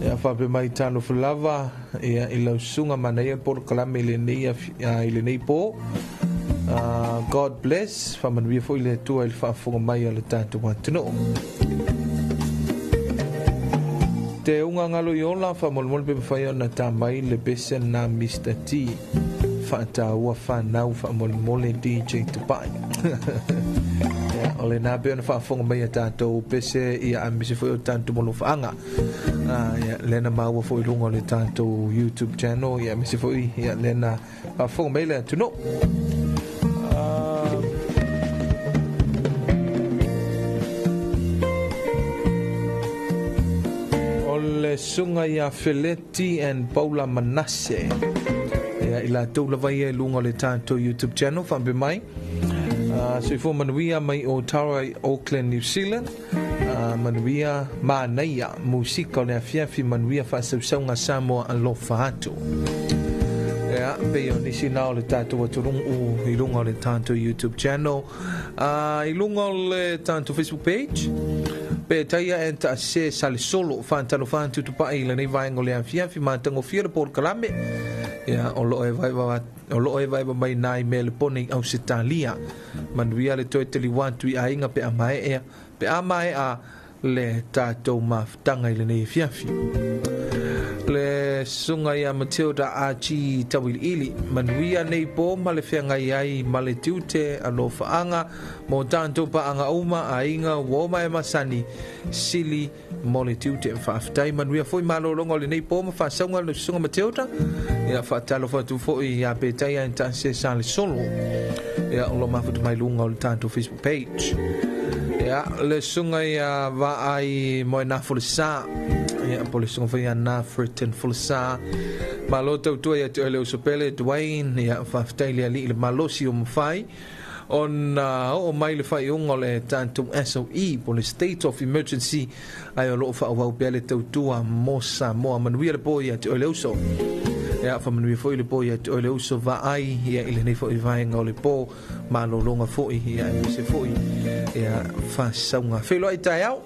ia faapea mai talofa lava ia i lausuga manaia polokalame i lenei i lenei po. God bless, faamanuia foi le Atua i le faafofoga mai a le tatou atunuu. Te unga ngalo i ola whamolemole pe mawhai ona tā mai le pese na Mr. T. Whaataua whanau whamolemole DJ Tupai. Ia, o le nā pe ona whaafonga mai a tātou pese ia a misi foi o tātou molo whaanga. Ia, lena maua foi lunga o le tātou YouTube channel, ia misi foi, ia lena whaafonga mai le atuno. Le sunga ia Feleti and Paula Manase. Ia i la tau lava ia i lunga o le tātou YouTube channel, whambe mai. Soifua manuia mai o Tara i Auckland, New Zealand. Manuia mānaia, musika o le afiafi manuia whaasausauga Samoa alofa atu. Ia, pei o nisi nā o le tātou aturungu i lunga o le tātou YouTube channel. I lunga o le tātou Facebook page, pe taia e ta se sale solo whāntano whāntutupai i lenei vaenga o le afiafi mātangofia le polokalame. Ia, o loo e vaeva mai nai mea le pone i Ausetalia. Manuia le toe teli wātu i ainga pe a mae a le tātou mafutanga i lenei afiafi. Le sunga ia Matilda R.G. Tawiliili. Manuia nei pō ma le whengai ai ma le tiute alofaanga mo tātou paanga uma ainga uoma e masani sili mo le tiute whaaftai. Manuia foi malolonga o le nei pō ma whaasaunga le sunga Matilda. Ia whaatalo whatu foi ia petaia e taase sa le solo. Ia o lo mafutu mai lunga o le tātou Facebook page. Ia le sunga ia vaai moe nā fulisa. Ia po le sunga foi ia nā fritin fulisa. Malo tautua ia te oele usopele Dwayne. Ia whaaftai le ali le malosi o mawhai. Ona o mai le whai unga o le tātou SOE po le State of Emergency ai o loo whaawau pea le tautua mo Samoa. Manuia le po ia te oele uso. Ia whamanuia foi le po ia te oele uso vaai. Ia i lenei foi vaenga o le po malolonga foi ia e mese foi ia whasaunga. Wheloa i tai au.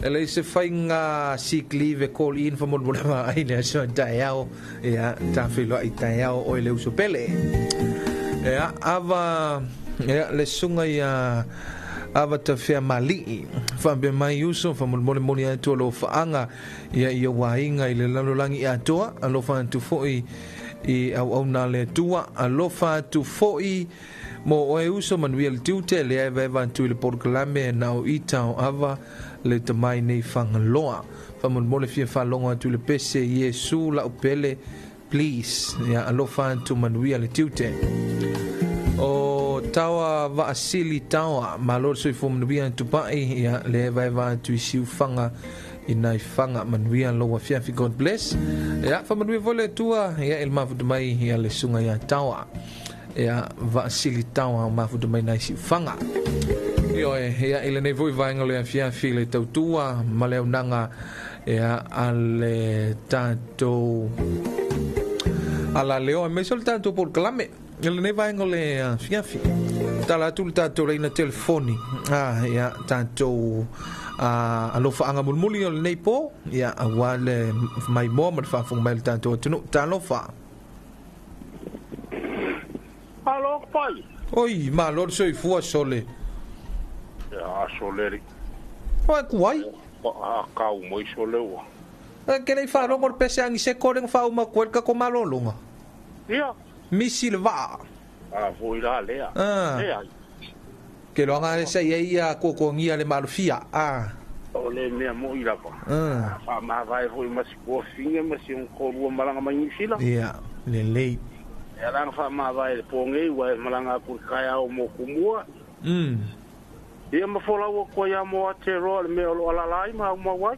E le se whainga sick leave e call in whamolmole ma ai le aso tai au. Ia tā wheloa i tai au o le uso pele. Ia ava ia le sunga ia ava ta fea malii. Whambe mai uso whamolmole moli atu alo whaanga ia ia wainga i le lalolangi atoa. Alofa atu foi i au au nā le tua. Alofa atu foi mo oe uso manuia le tiute le eva eva atu i le polokalame na o ita o ava le tamai nei whangaloa. Whamolmole fia whalongo atu le pese Yesu la upele please. Ia alofa atu manuia le tiute. O tawa vaasili tawa malo soifua manuia atu pai ia le eva eva atu i siufanga i nai whanga manuia loa fiafi. God bless. Ia whamanuia vole tua ia el mafutu mai ia le sunga ia tawa. Ia vaasili tawa o mafutu mai nai siufanga. Ioe, ia i lenei foi vaenga o le afiafi le tautua ma le aunaga ia a le tātou ala leo e meso le tātou polokalame i lenei vaenga o le afiafi. Tala atu le tātou leina telefoni ia tātou alofaanga mulimuli o lenei pō ia aua le maimoa ma le faafofoga mai le tātou atunuu. Talofa. Alo pai. Oi, malo le soifua sole. Ia sole. Oi kuai. A kau mai sole ua. Ke lei whalongo le pese angi se kore nga whauma koe ka ko malolonga. Ia. Misi le vaa. A foi la lea. Lea. Ke loanga sa ia ia kōkōngia le malofia. O le mea mo i lava. Wha mawai foi masi kua finga masi un kōrua malanga mai New Zealand. Ia, le lei. Ia langa wha mawai le pōngei wa e malanga kuri kai au mō kumua. Ia mafolau koe ia mō Aotearoa le mea o lo alalai ma au mauai.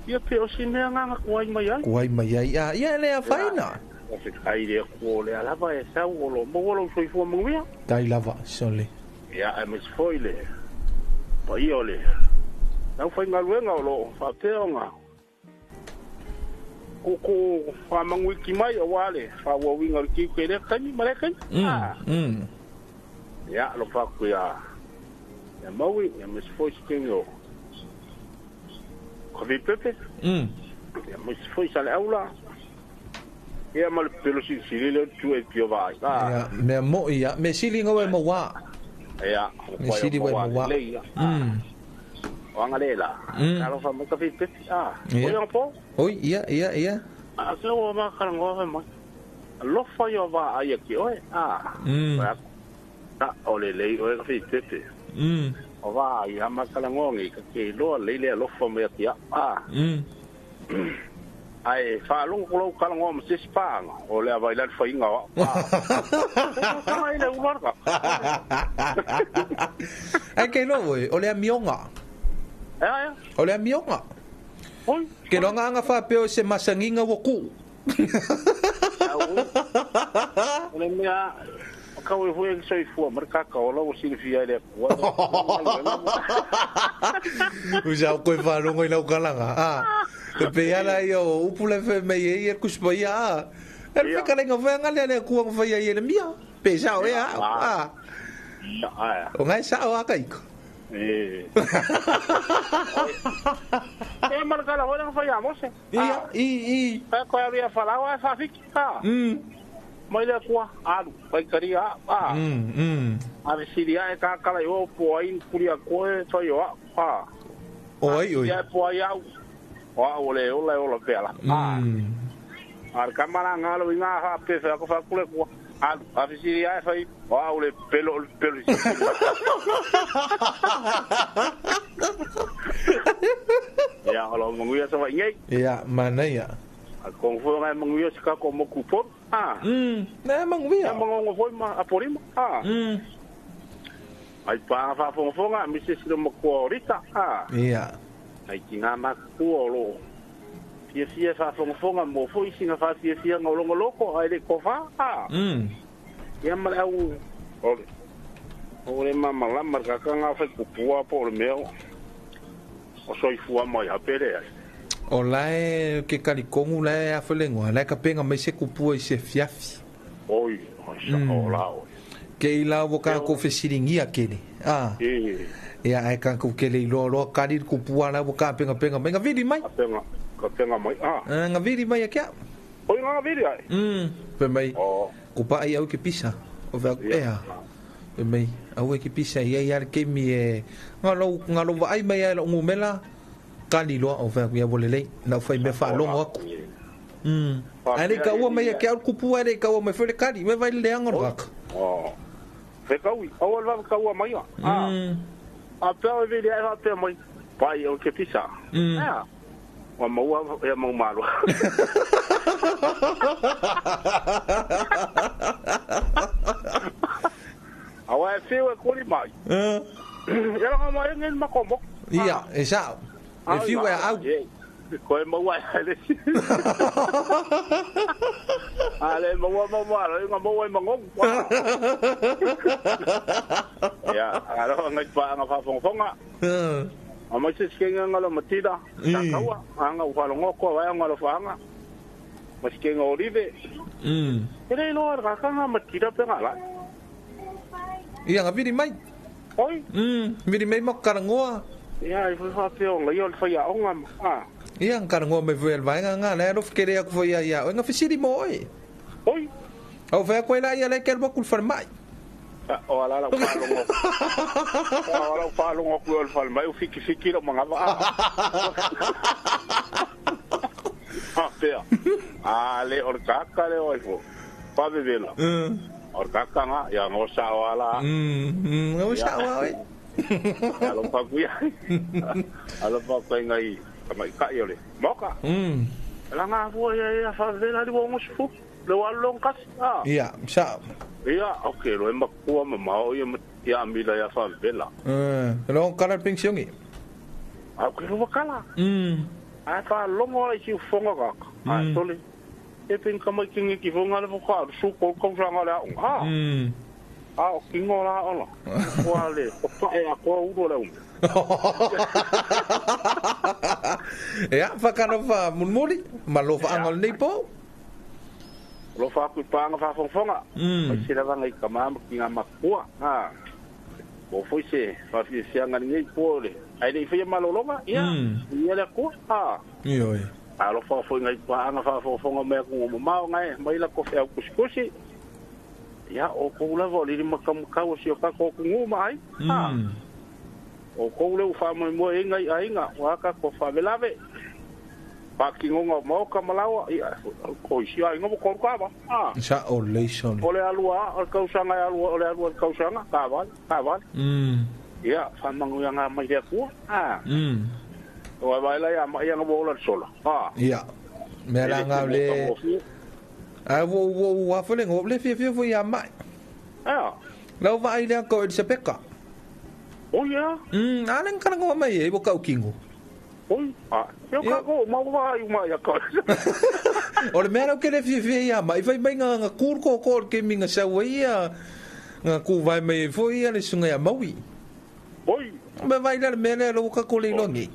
Ia pe o si mea nganga kuai mai ai. Kuai mai ai. Ia le a whaina. O se kai le kua le alava e sau o lo maua lau soifua manuia. Tai lava, sole. Ia e mes foi le. Pa ia o le. Nau whai ngaluenga o lo whapea o ngā. Koko whamanguiki mai o wale. Whawawinga le kiu ke lea kaimi ma lea kaimi. Ia lo whaku ia. Ia maui, ia mes foi se o. Kavi pepe. Ia mes foi sa le aula. Ia ma le pelo sili le tu e pio vai. Ia mea mo ia me sili ngawe mo wa. Ia me sili wa mo wa. O anga le la. Alofa mai ka fipepe. Ah. Oi anga po. Oi, ia, ia, ia. A se o ma karangoa mai. Alofa ia va ai ki oe. Ah. Ta o le lei oe ka fipepe. O va ai ama karangoa ngi ka ke loa le le alofa mai ki a. Ah. Ai whaalongo ko lau karangoa ma sisi pānga. O lea vai lani whainga wa. Ai le umarka. Ai ke loa oe, o lea mionga. Ea, ea. O lea mionga. Oi. Ke loa ngā whāpeo se masanginga wa ku. O le mea, kau e hui e soifua, marikaka o lau o silifia i le kua. Usa o koe whaalongo i lau kalanga. Ah. E pe ala ia o upu le whae mei e ia kuspa ia a. E le whakarenga whae ngale ale kua ngawhai ia le mia. Pe sao e a. A. O ngai sao a kaiko. E. E marakala hoi nga whai a mose. Ia, i. Kai koe aru ia whalawa e whawhiki. Mai le kua, alu, kai kari a. A vesiri a e kakala i o po ai kuri a koe whai o a. Oi, oi. Ia po ai au. O a ole ola ola pela. A kamara ngalo i ngā hape whea ko whakule kua. Alu, a vesiri a e whai. O a ole pelo pelo. Ia, olo manguia sa wai ngai. Ia, mana ia. A kongfu ngai manguia si kako moku pon. Nē, manguia. Ia mangongo foi ma aporima. Ai pā whaafongafonga, mi se siro makua o Rita. Ia. Ai ki ngā makua o lo. Fia fia whaafongafonga mō foi singa whaafia fia ngā olongo loko, ai le kowha. Ia mare au, ole. Ole mamalama kaka ngā whai kupua po le mea. O soifua mai hapere ai. O lae ke kalikongu lae a whalengoa, lae ka penga mai se kupua i se fiafi. Oi, oi, sa o la oi. Ke i lau o kā ko whesiringia kere. Ia, ai kā ko kere i loa loa kari kupua lau o kā penga penga mai. Ngā viri mai. Ka penga mai, a. Ngā viri mai a kia. Oi, ngā viri ai. Pe mai, kupa ai au ke pisa. O whea, ea. Pe mai, au e ke pisa ia ia le kemi e. Ngā lau vaai mai ai lau ngumela. Kali loa o whea kuia wole lei. Nau whai mea whaalongo aku. Ai le kaua mai a kia au kupua ai le kaua mai whai le kali. Me vai le anga raka. Whekaui, au alwa kaua mai a. A pēo e vili ai whapea mai. Pai o ke pisa. Ea. Wa maua e mau malo. Awa e whiu e kori mai. Ia ranga mai e ngeni makomok. Ia, e sao. E whiu e au. Koe maua e haere. A le maua mau malo, inga maua e mangongu. Ia, aloha ngai paanga whaafongafonga. A mai se sikenga ngalo matira, takaua, anga uwhalongoa koa wai ngalo whaanga. Ma sikenga olive. E rei loa rakanga matira penga lai. Ia, ngā viri mai. Oi? Viri mai mako karangoa. Ia, i whai whapeo ngai o le whai a onga. Ia, ngā karangoa mai whai alvaenga ngā, lai alof kere aku whai ia. Oi, ngā whisiri mō oi. Oi? Au whea koe la ia lai ke alwa kul whalemai. O ala lau whaalongo. O ala lau whaalongo kui o le whalemai, o fiki fiki lau mangawa. A pea. A le, o le kaka le oi fo. Pāwewela. O le kaka ngā, ia ngō sao ala. Ngō sao oi. Alo pakuia. Alo pakuia ngai kamai kai ole. Moka. La ngā fua ia ia whawela li wongo sifu. Le walong kasi. Ia, sao. Ia, ok, lo e makua mamao ia ia amila ia whawela. Lo kala pensiongi. A ke lo kala. A fa longo ai si fonga kaka. A tole. E pen kamai kingi ki fonga le foka su ko ko sanga le a. A o kingo la ola. Ko le o pa e a ko uro le ume. Ia, whakana wha munmuri, ma lo wha angol nei po. Lo wha kui pānga wha whongwhonga. Mai se lava ngai ka mama ki ngā makua. Mo foi se wha whiawhia ngani ngei po le. Ai le i whia malolonga, ia. Ia le kua. Ia oi. A lo wha foi ngai pānga wha whongwhonga mea kungo mamao ngai. Mai la ko whia kusikusi. Ia, o kou lava o lili makamakau o si o kako o kungu mai. O kou le ufa mo mo inga i ainga wa ka ko fa velave. Pa kingonga mo ka malawa ia ko isi ai ngo ko ka ba. Ah. Sa o le so. O le alua o kausanga alua o le alua kausanga ka ba ka ba. Ia fa mangu ya nga mai le ku. Ah. O vai la ia mai nga bola sola. Ah. Ia. Me la nga le. A wo wo wa fo le ngo le fia fia fo ia mai. Ah. Lau vai le ko se peka. Oh ia. Alen kana ngo mai e bo kau kingo. Oi. Ah, eu ka ko mau vai uma ia ko. O le mea ke le fia fia ia mai vai mai nga kur ko ko ke minga sa ia nga ku vai mai fo ia le sunga ia maui. Oi. Me vai le mea le lo ka ko le longi.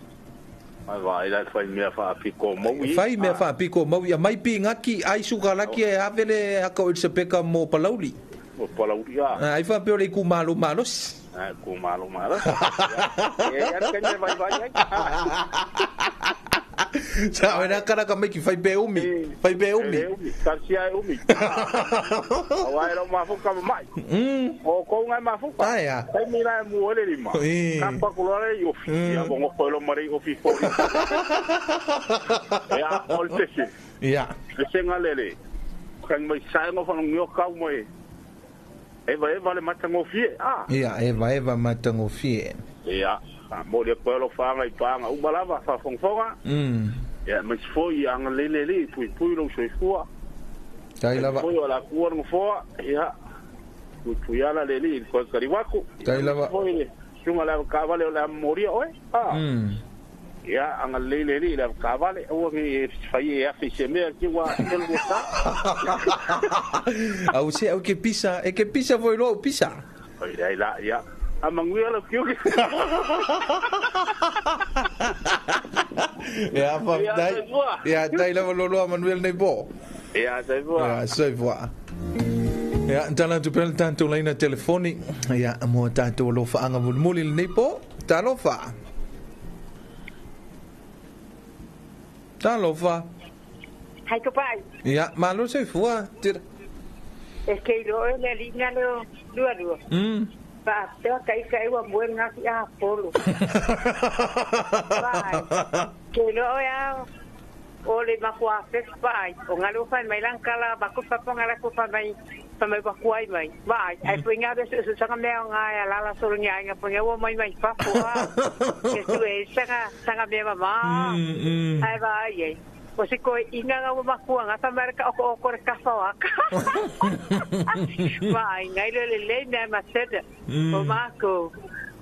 Ai vai la fai mea fa piko maui. Fai mea fa piko maui a mai pi ngaki ai suka laki e avele a ko se peka mo palauli. Mo palauli a. Ai fa pe ole ku malo malos. Ai ku malo malos. E ya ke ne vai vai. Sa ora cara ka mai ki fai pe umi. Fai pe umi. Ka sia e umi. Awai ro mafuka mai. O ko ngai mafuka. Ai a. Kai mi la mu ole lima. Ka pa ko le yo fi. Ya bongo ko lo mari o fi fo. Ya ol tese. Ya. Se ngalele. Kan mai sai ngo fa ngo ka mo e. Eva eva le matango fie. Ah. Ya eva eva matango fie. Ya. Mo le ko lo fa ngai panga u balava fa fonfonga. Ya mas foi anga lele le pui pui lo soi fua. Tai lava. Foi la kua ngo foa ya. Pui pui ala lele ko kariwaku. Tai lava. Foi sunga la ka vale la moria oi. Ah. Ya anga lele le la ka vale o ngi fai e fi se me ki wa el gusta. Au se au ke pisa e ke pisa foi lo pisa. Oi dai la ya. Amanguia lo kio. Ya fa dai. Ya dai la lo lo Manuel nei bo. Ya sai voa. Ya sai voa. Ya tala tu pel tanto laina telefoni. Ya mo tanto lo fa anga mulmuli nei po. Talofa. Talofa. Hai ko pai. Ya malo sai voa. Es que lo le linga lo lua lua. Pa te kai kai wa buen ngaki a polo. Vai. Ke lo ya o le makua fes pai. O ngalo fa mai langkala ba ko fa ngala ko fa mai fa mai ba kuai mai. Vai. Ai pinga de se sanga me nga ya la la solo nya nga punga wo mai mai fa po. Ke tu e sanga sanga me mama. Ai vai ai. O se ko inga nga makua nga fa marka o ko ka fa wa. Vai ngai le le me ma sede. O mako.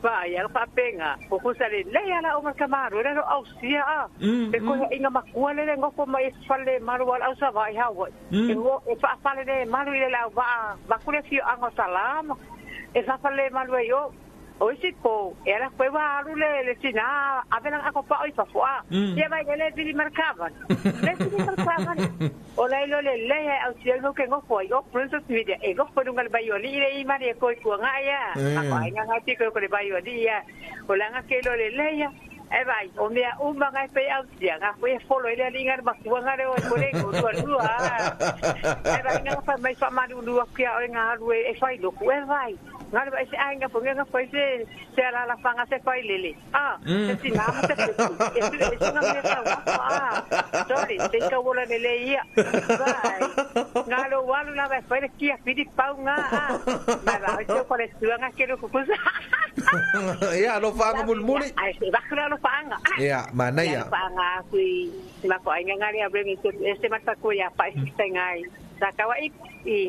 Vai ala pa penga. O ko sale le ala o marka maru le au sia a. E ko inga makua le ngo ko mai fale maru ala au sa vai ha wa. E ngo e fa fale le maru le la va va ku le fio anga salama. E fa fale maru yo. O isi po era foi wa alu le le sina avela a ko pa oi fa foa. Ia vai le vili marcava. Le vili marcava. O lai lo le le au cielo que ngo foi o Princess Media e go foi ngal bayo ni le i mari ko ku nga ya. A ko ai nga ti ko ko le bayo ni ya. O la nga ke lo le le ya. E vai o mea uma ngai pe au sia nga foi follow le linga ma ku nga le o ko le ko lu a. E vai nga fa mai fa maru lu ki a nga lu e fai lo ku e vai. Nga le se ai nga ponga nga foi se se ala la fanga se fai lele. Ah, se sina ma se e se nga me fa ah. Sorry, se ka wola lele ia. Vai. Nga lo walu la vai fai ki a pidi pau nga ah. Ma va se ko le suanga ke lo ku sa. Ya lo fanga mulmuli. Ai se va lo fanga. Ya, mana ya. Fanga kui ma ko ai nga le abre este mata ko ya pa se ngai. Sa kawa i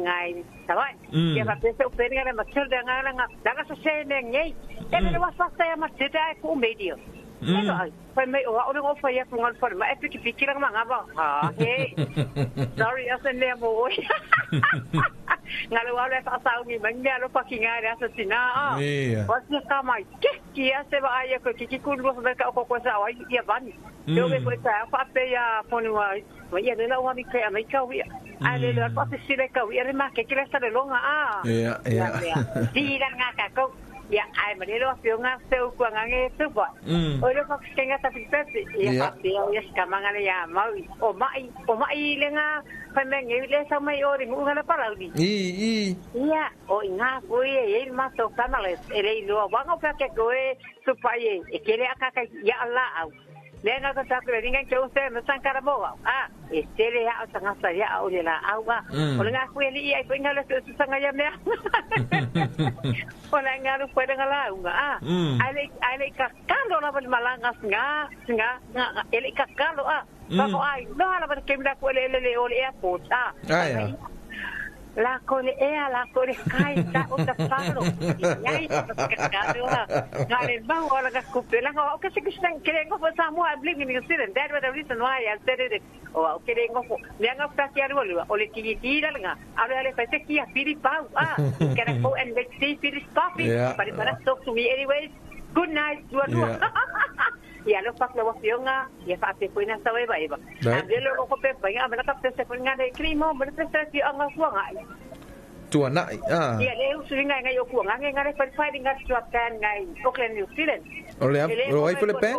ngai. Sabai. Ya va pese o penga le Matilda nga nga nga sa se ne ngai. E le wa fa sa Matilda ko medio. Elo ai. Foi me o o ngo fa ya ko ngal fa ma e piki piki la nga ba. Ha he. Sorry asa ne mo. Nga lo wa le fa sa ngi man ya lo pa ki nga le asa sina. Wa se ka mai ke ki asa ba ai ko ki ku lu fa ka ko ko sa wa ya bani. Yo me ko sa fa pe ya ponu wa ya le la wa mi ke mai ka wi. Ai le la fa se le ka wi re ma ke ke le sa le longa a. Ya ya. Di la nga ka ko. Ia ai ma le lo afioga seu kuangange tupa. O le fa kenga ta pipepe ia fa ia skamanga le ia mau o mai le nga fa me nge le sa mai o ri mu ngana palauli. I ia o inga ko e e ma to family e le lo wa ngo fa ke ko e tupa e e kele aka ka ia ala au. Le nga ka ta ko ringa ke o se me san kara mo a e tele ya o tanga sa ya o le la au a o le nga ku eli ai ko inga le su sanga ya me. O le nga lu fue nga la unga a ai le ka kalo la ba malanga nga nga ele ka kalo a ba ko ai no ala ba ke mla ko le le o le airport a ai la ko le e la ko le kai ta o ta palo ai ka kalo nga le ba o la ka kupe la o ke se ke stan ke ngo fa sa mo I believe in New Zealand that was the reason why I said it o ke ngo fo me nga fa ki aru o le ki ti la nga ale ale fa se ki a piri pau a can I go and let's see finish coffee but if I talk to me anyways good night dua dua. Ia lo pak lo fionga ia fa te poina sa eva eva. A le lo ko pe pa ia me ka pe se poina de krimo me pe se ti anga fuanga. Tua nai a. Ia le usu inga ngai o kuanga ngai ngai fa fa inga tua pan ngai Auckland New Zealand. O le o ai fule pan.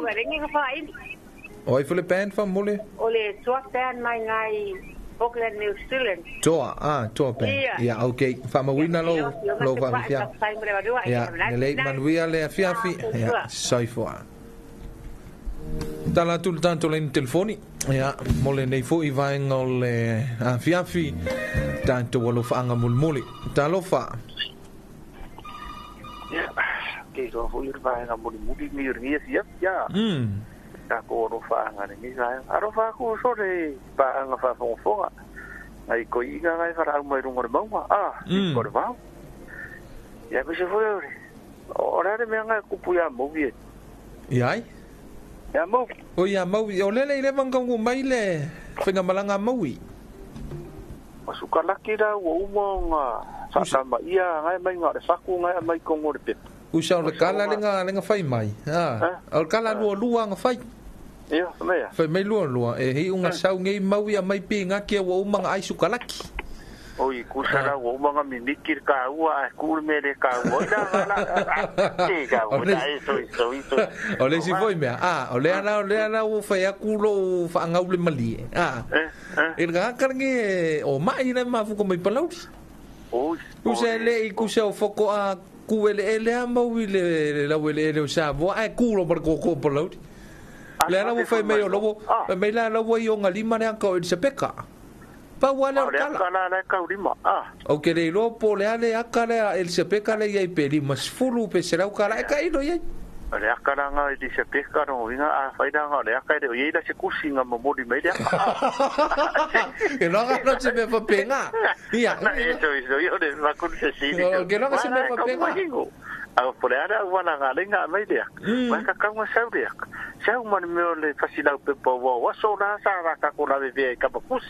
O ai fule pan fa mole. O le tua pan mai ngai Auckland New Zealand. Toa a toa pan. Ia okay fa mawina lo lo fa fia. Ia le manuia le fia fi. Ia soifua. Tala tu tanto le telefoni ia mole nei fo i vaenga o le afiafi tanto o lo faanga mulmuli talofa ia ke so fo i vaenga mulmuli mi ri ia ia ta ko ro faanga ni sa aro fa ku so re paanga fa fonga ai ko inga ngai fara mai rungo maunga a ko re va ia ko se fo re o re me nga kupu ia mo vi ia ai ia mau. O ia mau, o lele i le vanga mai le whenga malanga maui. O sukalaki rā ua uma ngā whakama ia ngai mai ngā re whaku ngai mai kongo re pepa. Usa o le kala lenga whai mai. O le kala lua lua ngā whai. Ia, mea. Whai mai lua lua. E hi unga sau ngei maui a mai pi ngā kia ua uma ngā ai sukalaki. Oi, kusa rā ua uma ngā mimiki ka ua, ai kuri mere ka ua. Oi, ka ua, e soi, soi, soi. O le si foi mea, o le ana ua whai aku lo whaangau le malie. E le ngā o mai le mafuko mai palauri. Oi. Kusa le i kusa o foko a kuele ele a maui le lau ele ele o sa voa, ai kulo mar koko palauri. Le ana ua whai mai o lobo, mai la lau i o ngā lima le anka o Elisabeka. Pa wale o kala. Kala le kaurima. O ke le ilo po le ale aka le Elisabeka le iai pe lima sifulu pe serau kala e ka ilo iai. Le aka ranga Elisabeka no winga a whairanga le aka ere o iei la se kusi ngā mamori mai le aka. Ke loga no se me fapenga. Ia. Na e so iso i ore makuru se siri. Ke loga se me fapenga. A pore ara wana ngā lenga mai le aka. Wai ka kaunga sau le aka. Sau mani meo le fasilau pepa wa waso rā sa rā ka ko lawe vea i kapa kusi.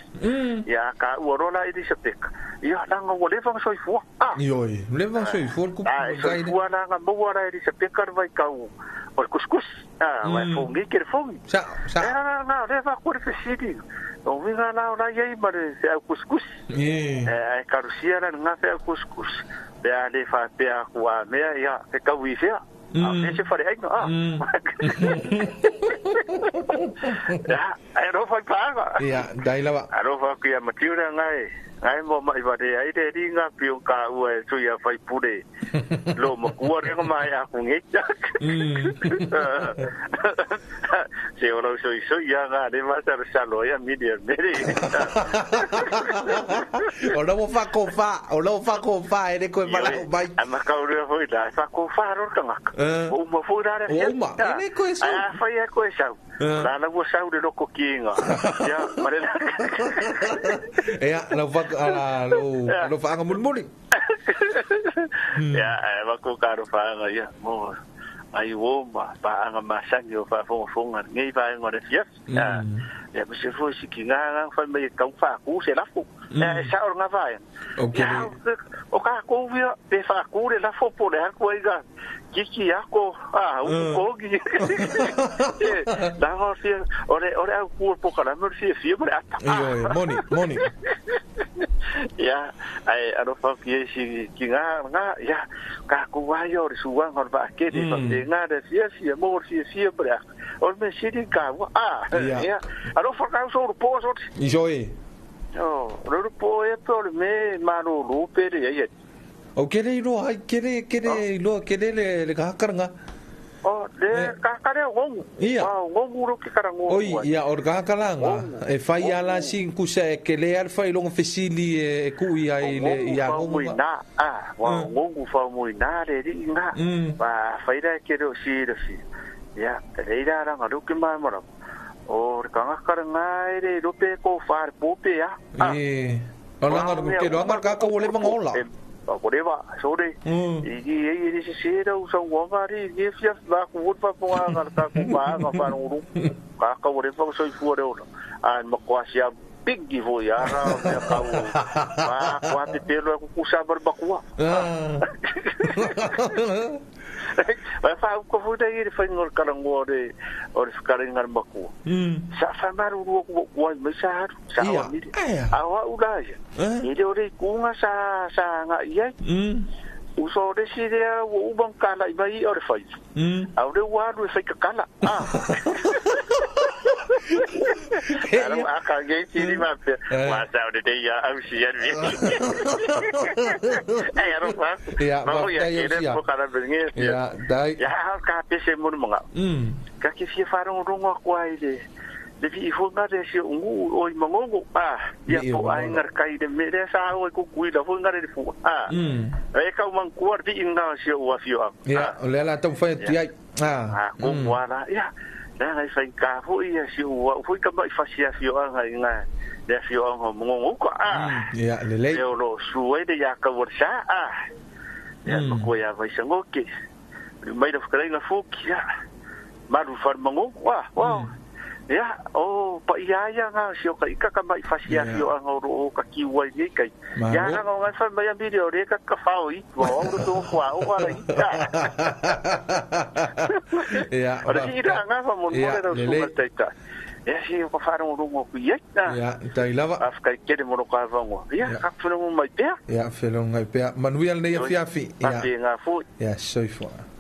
Ia ka ua rola Elisabeka. Ia langa ua lewanga soifua. Ioi, lewanga soifua. Soifua langa maua rā Elisabeka rwai kau o le kuskusi. Wai fongi ke le fongi. Sa. Ea ngā lewa kore fesili. O winga la o la iai ma le whiau kuskusi. E karusia la ngā whiau kuskusi. Pea le whapea kua mea ia te kau i whia. A me se whare ainga. Ia, ai rofa i pānga. Ia, dai lawa. A rofa kuia matiura ngai. Ngai mo mai ware ai re ringa pion ka ua e tui a whai pure. Lo makua renga mai a ku ngeita. Se ora soi soi ia ngā re masaro salo ia miri a mere. O lau whakofa, o lau whakofa e re koe malau mai. A makaurua foi la, whakofa ror kangaka. O uma foi rara. O uma, e re koe sau. A whai e koe sau. La la ua sau re roko ki inga. Ia, mare la. Ea, lau whaka, lau whaanga mulimuli. Ia, wako karo whaanga ia, mo. Ai o ma paanga masangi o whaafongafonga ngei whaenga re fiaf. Ia ma se foi si ki ngā ngā whai mai kau whaaku se lafo. Ia e sa o ngā whaenga. Ia o kā kōwia pe whaaku re lafo po le haku ai ngā kiki ako a uku kogi. Lava fia ore au kua po karama fia fia mo le ata. Io moni moni. Ia, ai alofa ki e si ki ngā ngā, ia, ka ku ai o le suanga o le vaakele, whapenga le fia fia, mo le fia fia prea. O le me siri ka ua, ia, alofa ka uso uru po soti. Iso e. O, le uru po e pe o le me malolo pere ia. O kere iloa, ai, kere, kere iloa, kere le kahakaranga. O, le kakare o ngongu. Ia. O, ngongu ro ke karango. Oi, ia, o le kahakaranga. E whai ala sin kusa e kele al whai longa fesili e kui ai le ia ngongu. Ngongu ina, wa ngongu whau mui nā le ri ngā. Wa whaira e kere o si ro si. Ia, reira ranga ruki mai mara. O, le kahakaranga e re rope ko whare pōpe a. E, o langa ke roanga kaka o le mangola. Whatever, sorry. I e se sera u sa wanga ri e fia la ku wot pa nga ka ku pa nga pa no ka ka wore pa so fu re ona. An ma kwa sia big vo ya ra me ka u. Pa kwa te pelo ku ku sa bar ba kwa. Vai fa ko fu da i fa ngol ka ngo re o re ka re ngar ma ku. Sa fa maru ru ku ku me sa sa wa mi. A wa u la ya. I le ore ku nga sa sa nga ia. U so re si re u bang kala i mai o re fai. A re wa ru fai ka kala. Ah. Ara a ka ge ti ri ma pe. Wa sa o de ya au si ya ni. Ai aro fa. Ya, Ma ya ya, ke re ya. po kala benge. Ya, dai. Ya ka pe se mo mga. Ka ke fia wharongo rongo ako ai le le fi iho ngā re si ungu o i mangongo. Ah, ia I po ai mangongo. ngar kai le me le sa o i kuku i la fo ngare le fu. Ah. E ka umang kuar di inga si o afio aku. Ia, o le ala tau whai atu ai. Ah, ko wala. Ia, la ngai whai ka fo ia si o wa fo ka mai fasi afio anga i ngā le afio anga mongongo ka. Ah. Ia, le lei. E o lo suai de ia ka warsa. Ah. Ia, ko ia vai sangoki. Mai da whakarenga fōki, ia. Maru wharmangongo. Ah, wow. Ia, o pa ia ia ngā si o ka ika ka mai fasi afio anga o ro o ka ki wai nei kai. Malo. Ia ngā ngai whai mai amiri o re ka ka whao i tua o ro tō kua o wara i ta. Ia, O re si ira ngā wha mon Ia, more rau lelei. sunga teita. Ia si o ka wharongo rongo ku ia. Ia, tai lava. Awhkai kere moro ka wangoa. Ia, ka whanongo mai pea. Ia, whenongo mai pea. Manuia nei a fiafi. Ia. Pape ngā fōi. Ia, soifua.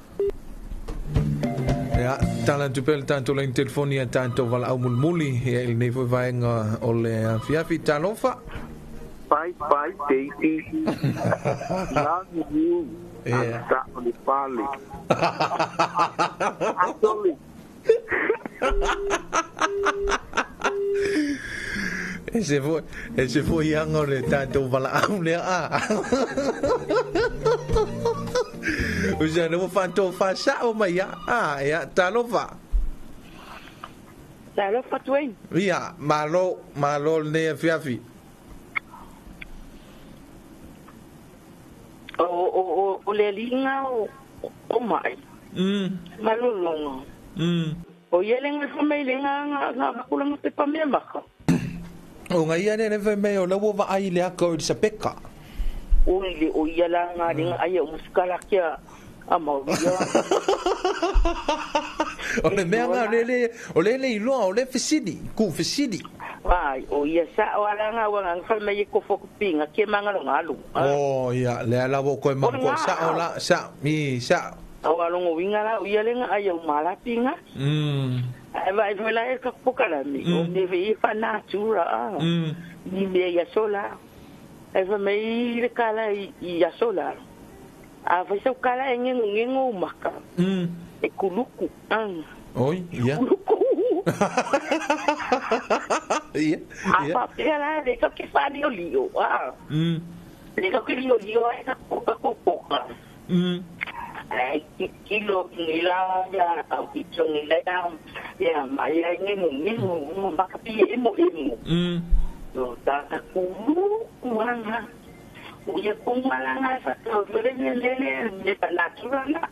Ia, tala tupele tātou lein telefoni a tātou wala au mulmuli. Ia, il nei foi vaenga o le fiafi. Talofa. Bye bye, baby. Love you. Yeah. Ata o le pale. Atole. E se foi ianga o le tātou wala au lea a. O se ana whantou whasao mai ia. A, ia, talofa. Talofa Dwayne. Ia, malo, malo nei a fiafi. O le linga o mai. Malolonga. O ia lenga fa mai lenga nga makulanga pe pa mea maka. O ngai ia ne whai mei o lau wa ai le aka o i sapeka. O ile o ia la nga lenga ai o muskala kia a mau ia. O le mea ngā o lele i loa o le fesili, ku fesili. Vai, o ia sa o ala nga wa nga fa mai ko fo pinga ke manga lo ngalu. O ia, le ala wo koe mako sa o la, sa, mi, sa. O alongo winga la o ia lenga ai o mala pinga. Ai vai foi la e ka pokala mi. O me ve fa natura. Ni me ia sola. Ai fa mai le kala i ia sola. A vai so kala e ngengo ngengo maka. E kuluku. Oi, ia. Kuluku. Ia. A fa pera le ka ke fa lio lio. Ah. Le ka ke lio lio e ka koka koka. Ai kilo nila ya au kilo nila ya ya mai ai ngengo ngengo maka pi emo emo. No ta ta kulu kuanga. Uia kumalanga sa to le le le le pa naturala.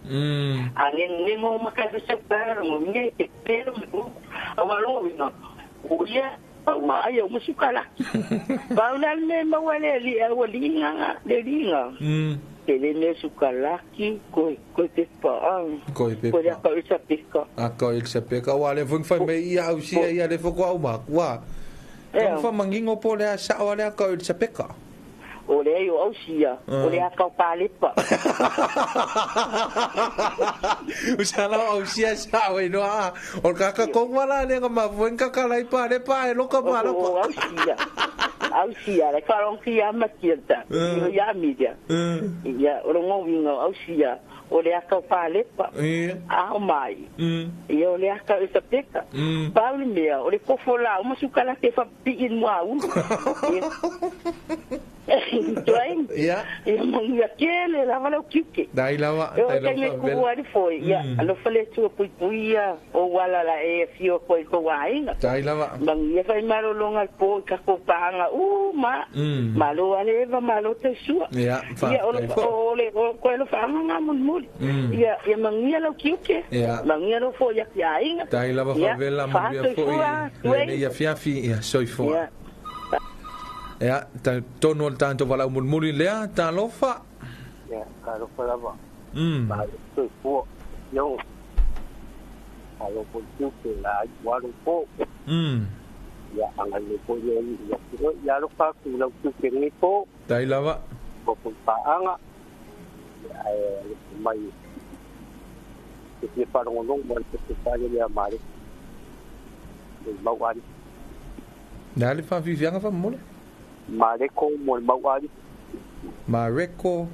A ngengo maka se pa mo nge te pero mo awalo no. Uia ma ai o musukala. Ba una me mawale li awalinga le linga. Te le me sukalaki ko ko te pa. Ko te pa. Ko ia peka. A ko il se peka wa le fung fa me ia au si ia le fo ko au ma wa. Fa mangingo po le sa wa le ko il se peka. O le ai o ausia, o le akau palepa. Usala ausia sa we no a. O ka ka ko wala le nga ma fuen ka ka lai palepa e loka palepa. O ausia. Ausia le ka ronki ya matienta. Ia media. Ia o ngo winga ausia. O le akau palepa. A o mai. Ia o le akau e sa peka. Pauli mea, o le kofo la, o masukala te fa pi'in mua ulu. Tuai. Ia. Ia mangia kele lava lau kiuke. Dai lava, dai lava. E o te foi. Ia, alofa le tua puipuia o wala la e fio koe ko wainga. Dai lava. Mangia fai malolonga po i kako paanga ma. Malo ale eva malo te sua. Ia, fa. Ia o le o koe lo whaanga ngā munmuli. Ia, ia mangia lau kiuke. Ia. Mangia lo fo ia ki ainga. Dai lava favela mangia foi. Ia fiafi ia soifua. Ia, tonu o le tātou walau mulimuli lea, talofa. Ia, talofa lava. Soifua, yo. Alo po tuke la waru po. Ia, anga le po ia, ia alo pa ku lau tuke ngi po. Tai lava. Po po paanga. Ia, e mai. Te te wharongonong, mo te te whare lea mare. Le mau ari. Nā le whawhiwhianga whamole? Mareko mo le mau ali. Mareko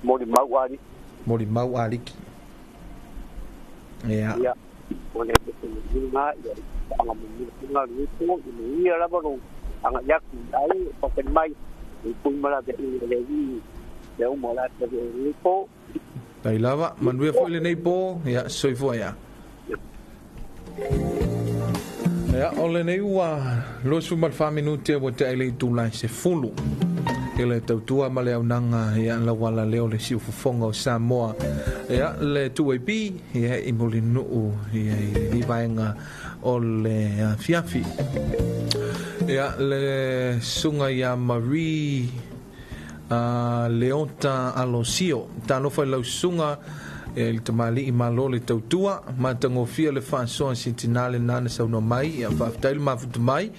mo le mau ali. Mo le mau aliki. Ia. Ia. O le te nga ia anga mo nga lu ko ia lava lo anga ya ku ai pa mai i ku mala de le i le o mo la te le po. Tai lava manuia foi le nei po ia soifua ia. Ia, o lenei ua 24 minute ua te aile i tūlai se fulu. I le tautua ma le aunaga ia lauala leo le siufofoga o Samoa. Ia, le 2AP ia i Mulinuu ia i lenei vaega o le afiafi. Ia, le suga ia Marie Leota Alosio. Talofa i lau suga e le tamali'i malo le tautua matagofia le faasoa sitinā le nana saunoa mai ia faafetai le mafuta mai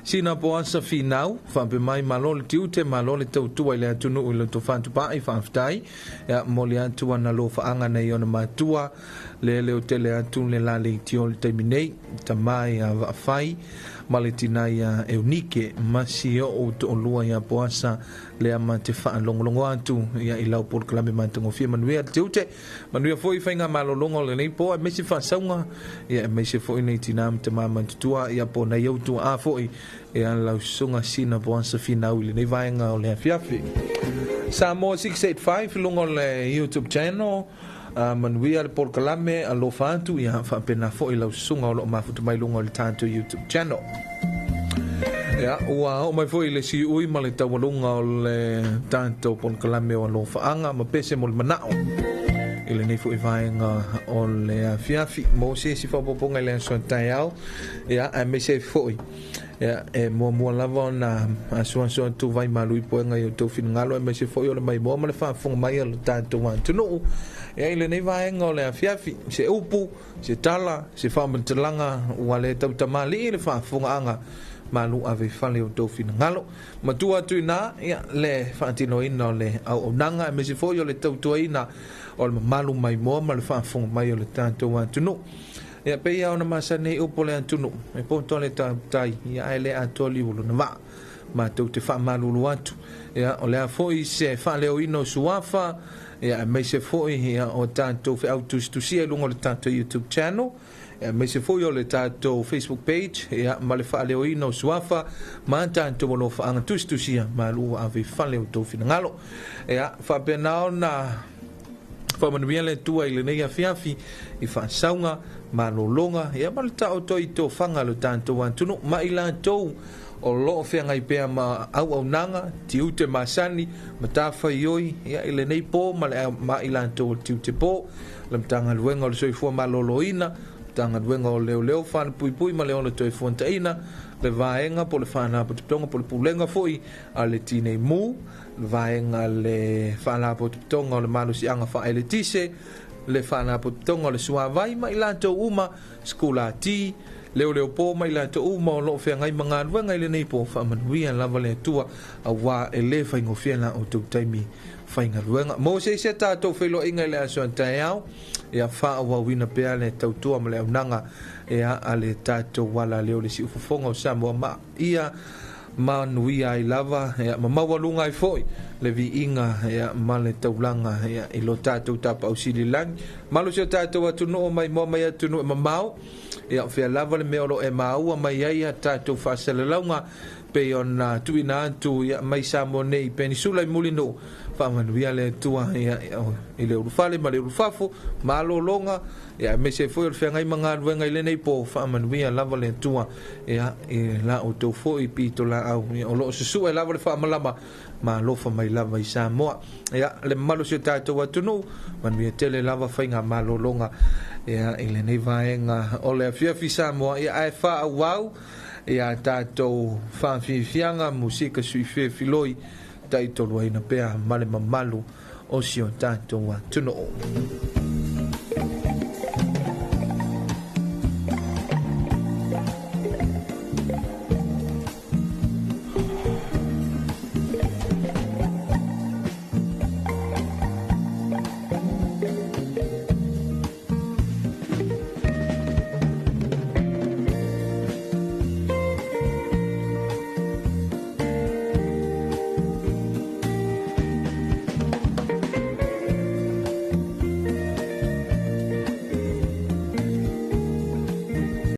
sina poasa finau faapea mai malo le tiute malo le tautua i le atunuu i le tofatupa'i faafetai ia mo le atu ana lofaaga nei ona matua le leo tele atu le la leitio le taimi nei tamā ia vaafai ma le tina ia Eunike masi o to'olua ia poasa lea ma te faalogologo atu ia i lau polokalame matagofie manuia le tiute manuia foi faiga malologa o lenei po aemaise faasauga ia aemaise foi nei tinā ma tamā matutua ia po nai autuaā foi ia lau susuga sina poasa finau i lenei vaega o le afiafi. Samoa 685 luga o le YouTube channel manuia le polokalame alofa atu ia faapena foi lau susuga o loo mafuta mai luga o le tatou YouTube channel. Ia, ua oo mai foi le siui ma le taualuga o le tatou polokalame o alofaaga ma pese mo le manao i lenei foi vaega o le afiafi mo se isi faaopoopoga i le aso taeao ia aemaise foi ia e muamua lava ona asuasu atu vai malu i poega i o tou finagalo aemaise foi o le maimoa ma le faafofoga mai a le tatou atunuu ia i lenei vaega o le afiafi se upu se tala se faamatalaga ua le tautamalii le faafofogaaga malu ave i fale o tou finagalo matua atu ina ia le faatinoina o le auaunaga aemaise foi o le tautuaina o le mamalu maimoa ma le faafofoga mai o le tatou atunuu. Ia pei ona masani upu le atunuu e poto le tautai ia ae le atoa liu o lona vaa matou te faamalulu atu ia o lea foi se faaleoina o suafa ia aemaise foi ia o tatou feautusitusia i luga o le tatou YouTube channel aemaise foi o le tatou Facebook page ia ma le faaleoina o suafa ma tatou alofaaga tusitusia malu ave i fale o tou finagalo ia faapena ona faamanuia le Atua i lenei afiafi i faasauga malologa ia ma le taoto i tofaga le tatou atunuu ma i latou o loo feagai pea ma auaunaga tiute masani ma tafaioi ia i lenei po ma le ma i latou o le tiute po le Matagaluega o le Soifua Maloloina Matagaluega o Leoleo Falepuipui ma le Ola Toe Fuataina le vaega po le Faalapotopotoga po le Pulega foi a le Tinei Mu le vaega le Faalapotopotoga o le Malosiaga Faaeletise le Faalapotopotoga o le Suavai ma i latou uma Skulati Leo po mai la to uma o loo feagai ma galuega i lenei po. Faamanuia lava le Atua auā e lē faigofie la outou taimi faigaluega. Mo se isi a tatou feiloaiga i le aso a taeao, ia faaauauina pea le tautua ma le aunaga ia a le tatou ala lea o le siufofoga o Samoa ma ia manuia ai lava ia ma maualuga ai foi le viiga ia ma le taulaga ia i lo tatou tapausili lagi malo si o tatou atunuu mai moa mai atunuu e mamao ia fea lava le mea o lo e maua mai ai a tatou faasalalauga pei ona tuuina atu ia mai Samoa nei penisula i Mulinuu. Faamanuia le Atua ia i le ulufale ma le ulufafo malologa ia aemaise foi o le feagai ma galuega i lenei po. Faamanuia lava le Atua ia i la outou foi pitolaau ia o loo susue lava le faamalama ma alofa mai lava i Samoa. Ia le mamalu o si o tatou atunuu, manuia tele lava faiga malologa ia i lenei vaega o le afiafi Samoa. Ia ae faaauau ia tatou faafiafiaga musika suifē filoi taitoluaina pea ma le mamalu o si o tatou atunuu.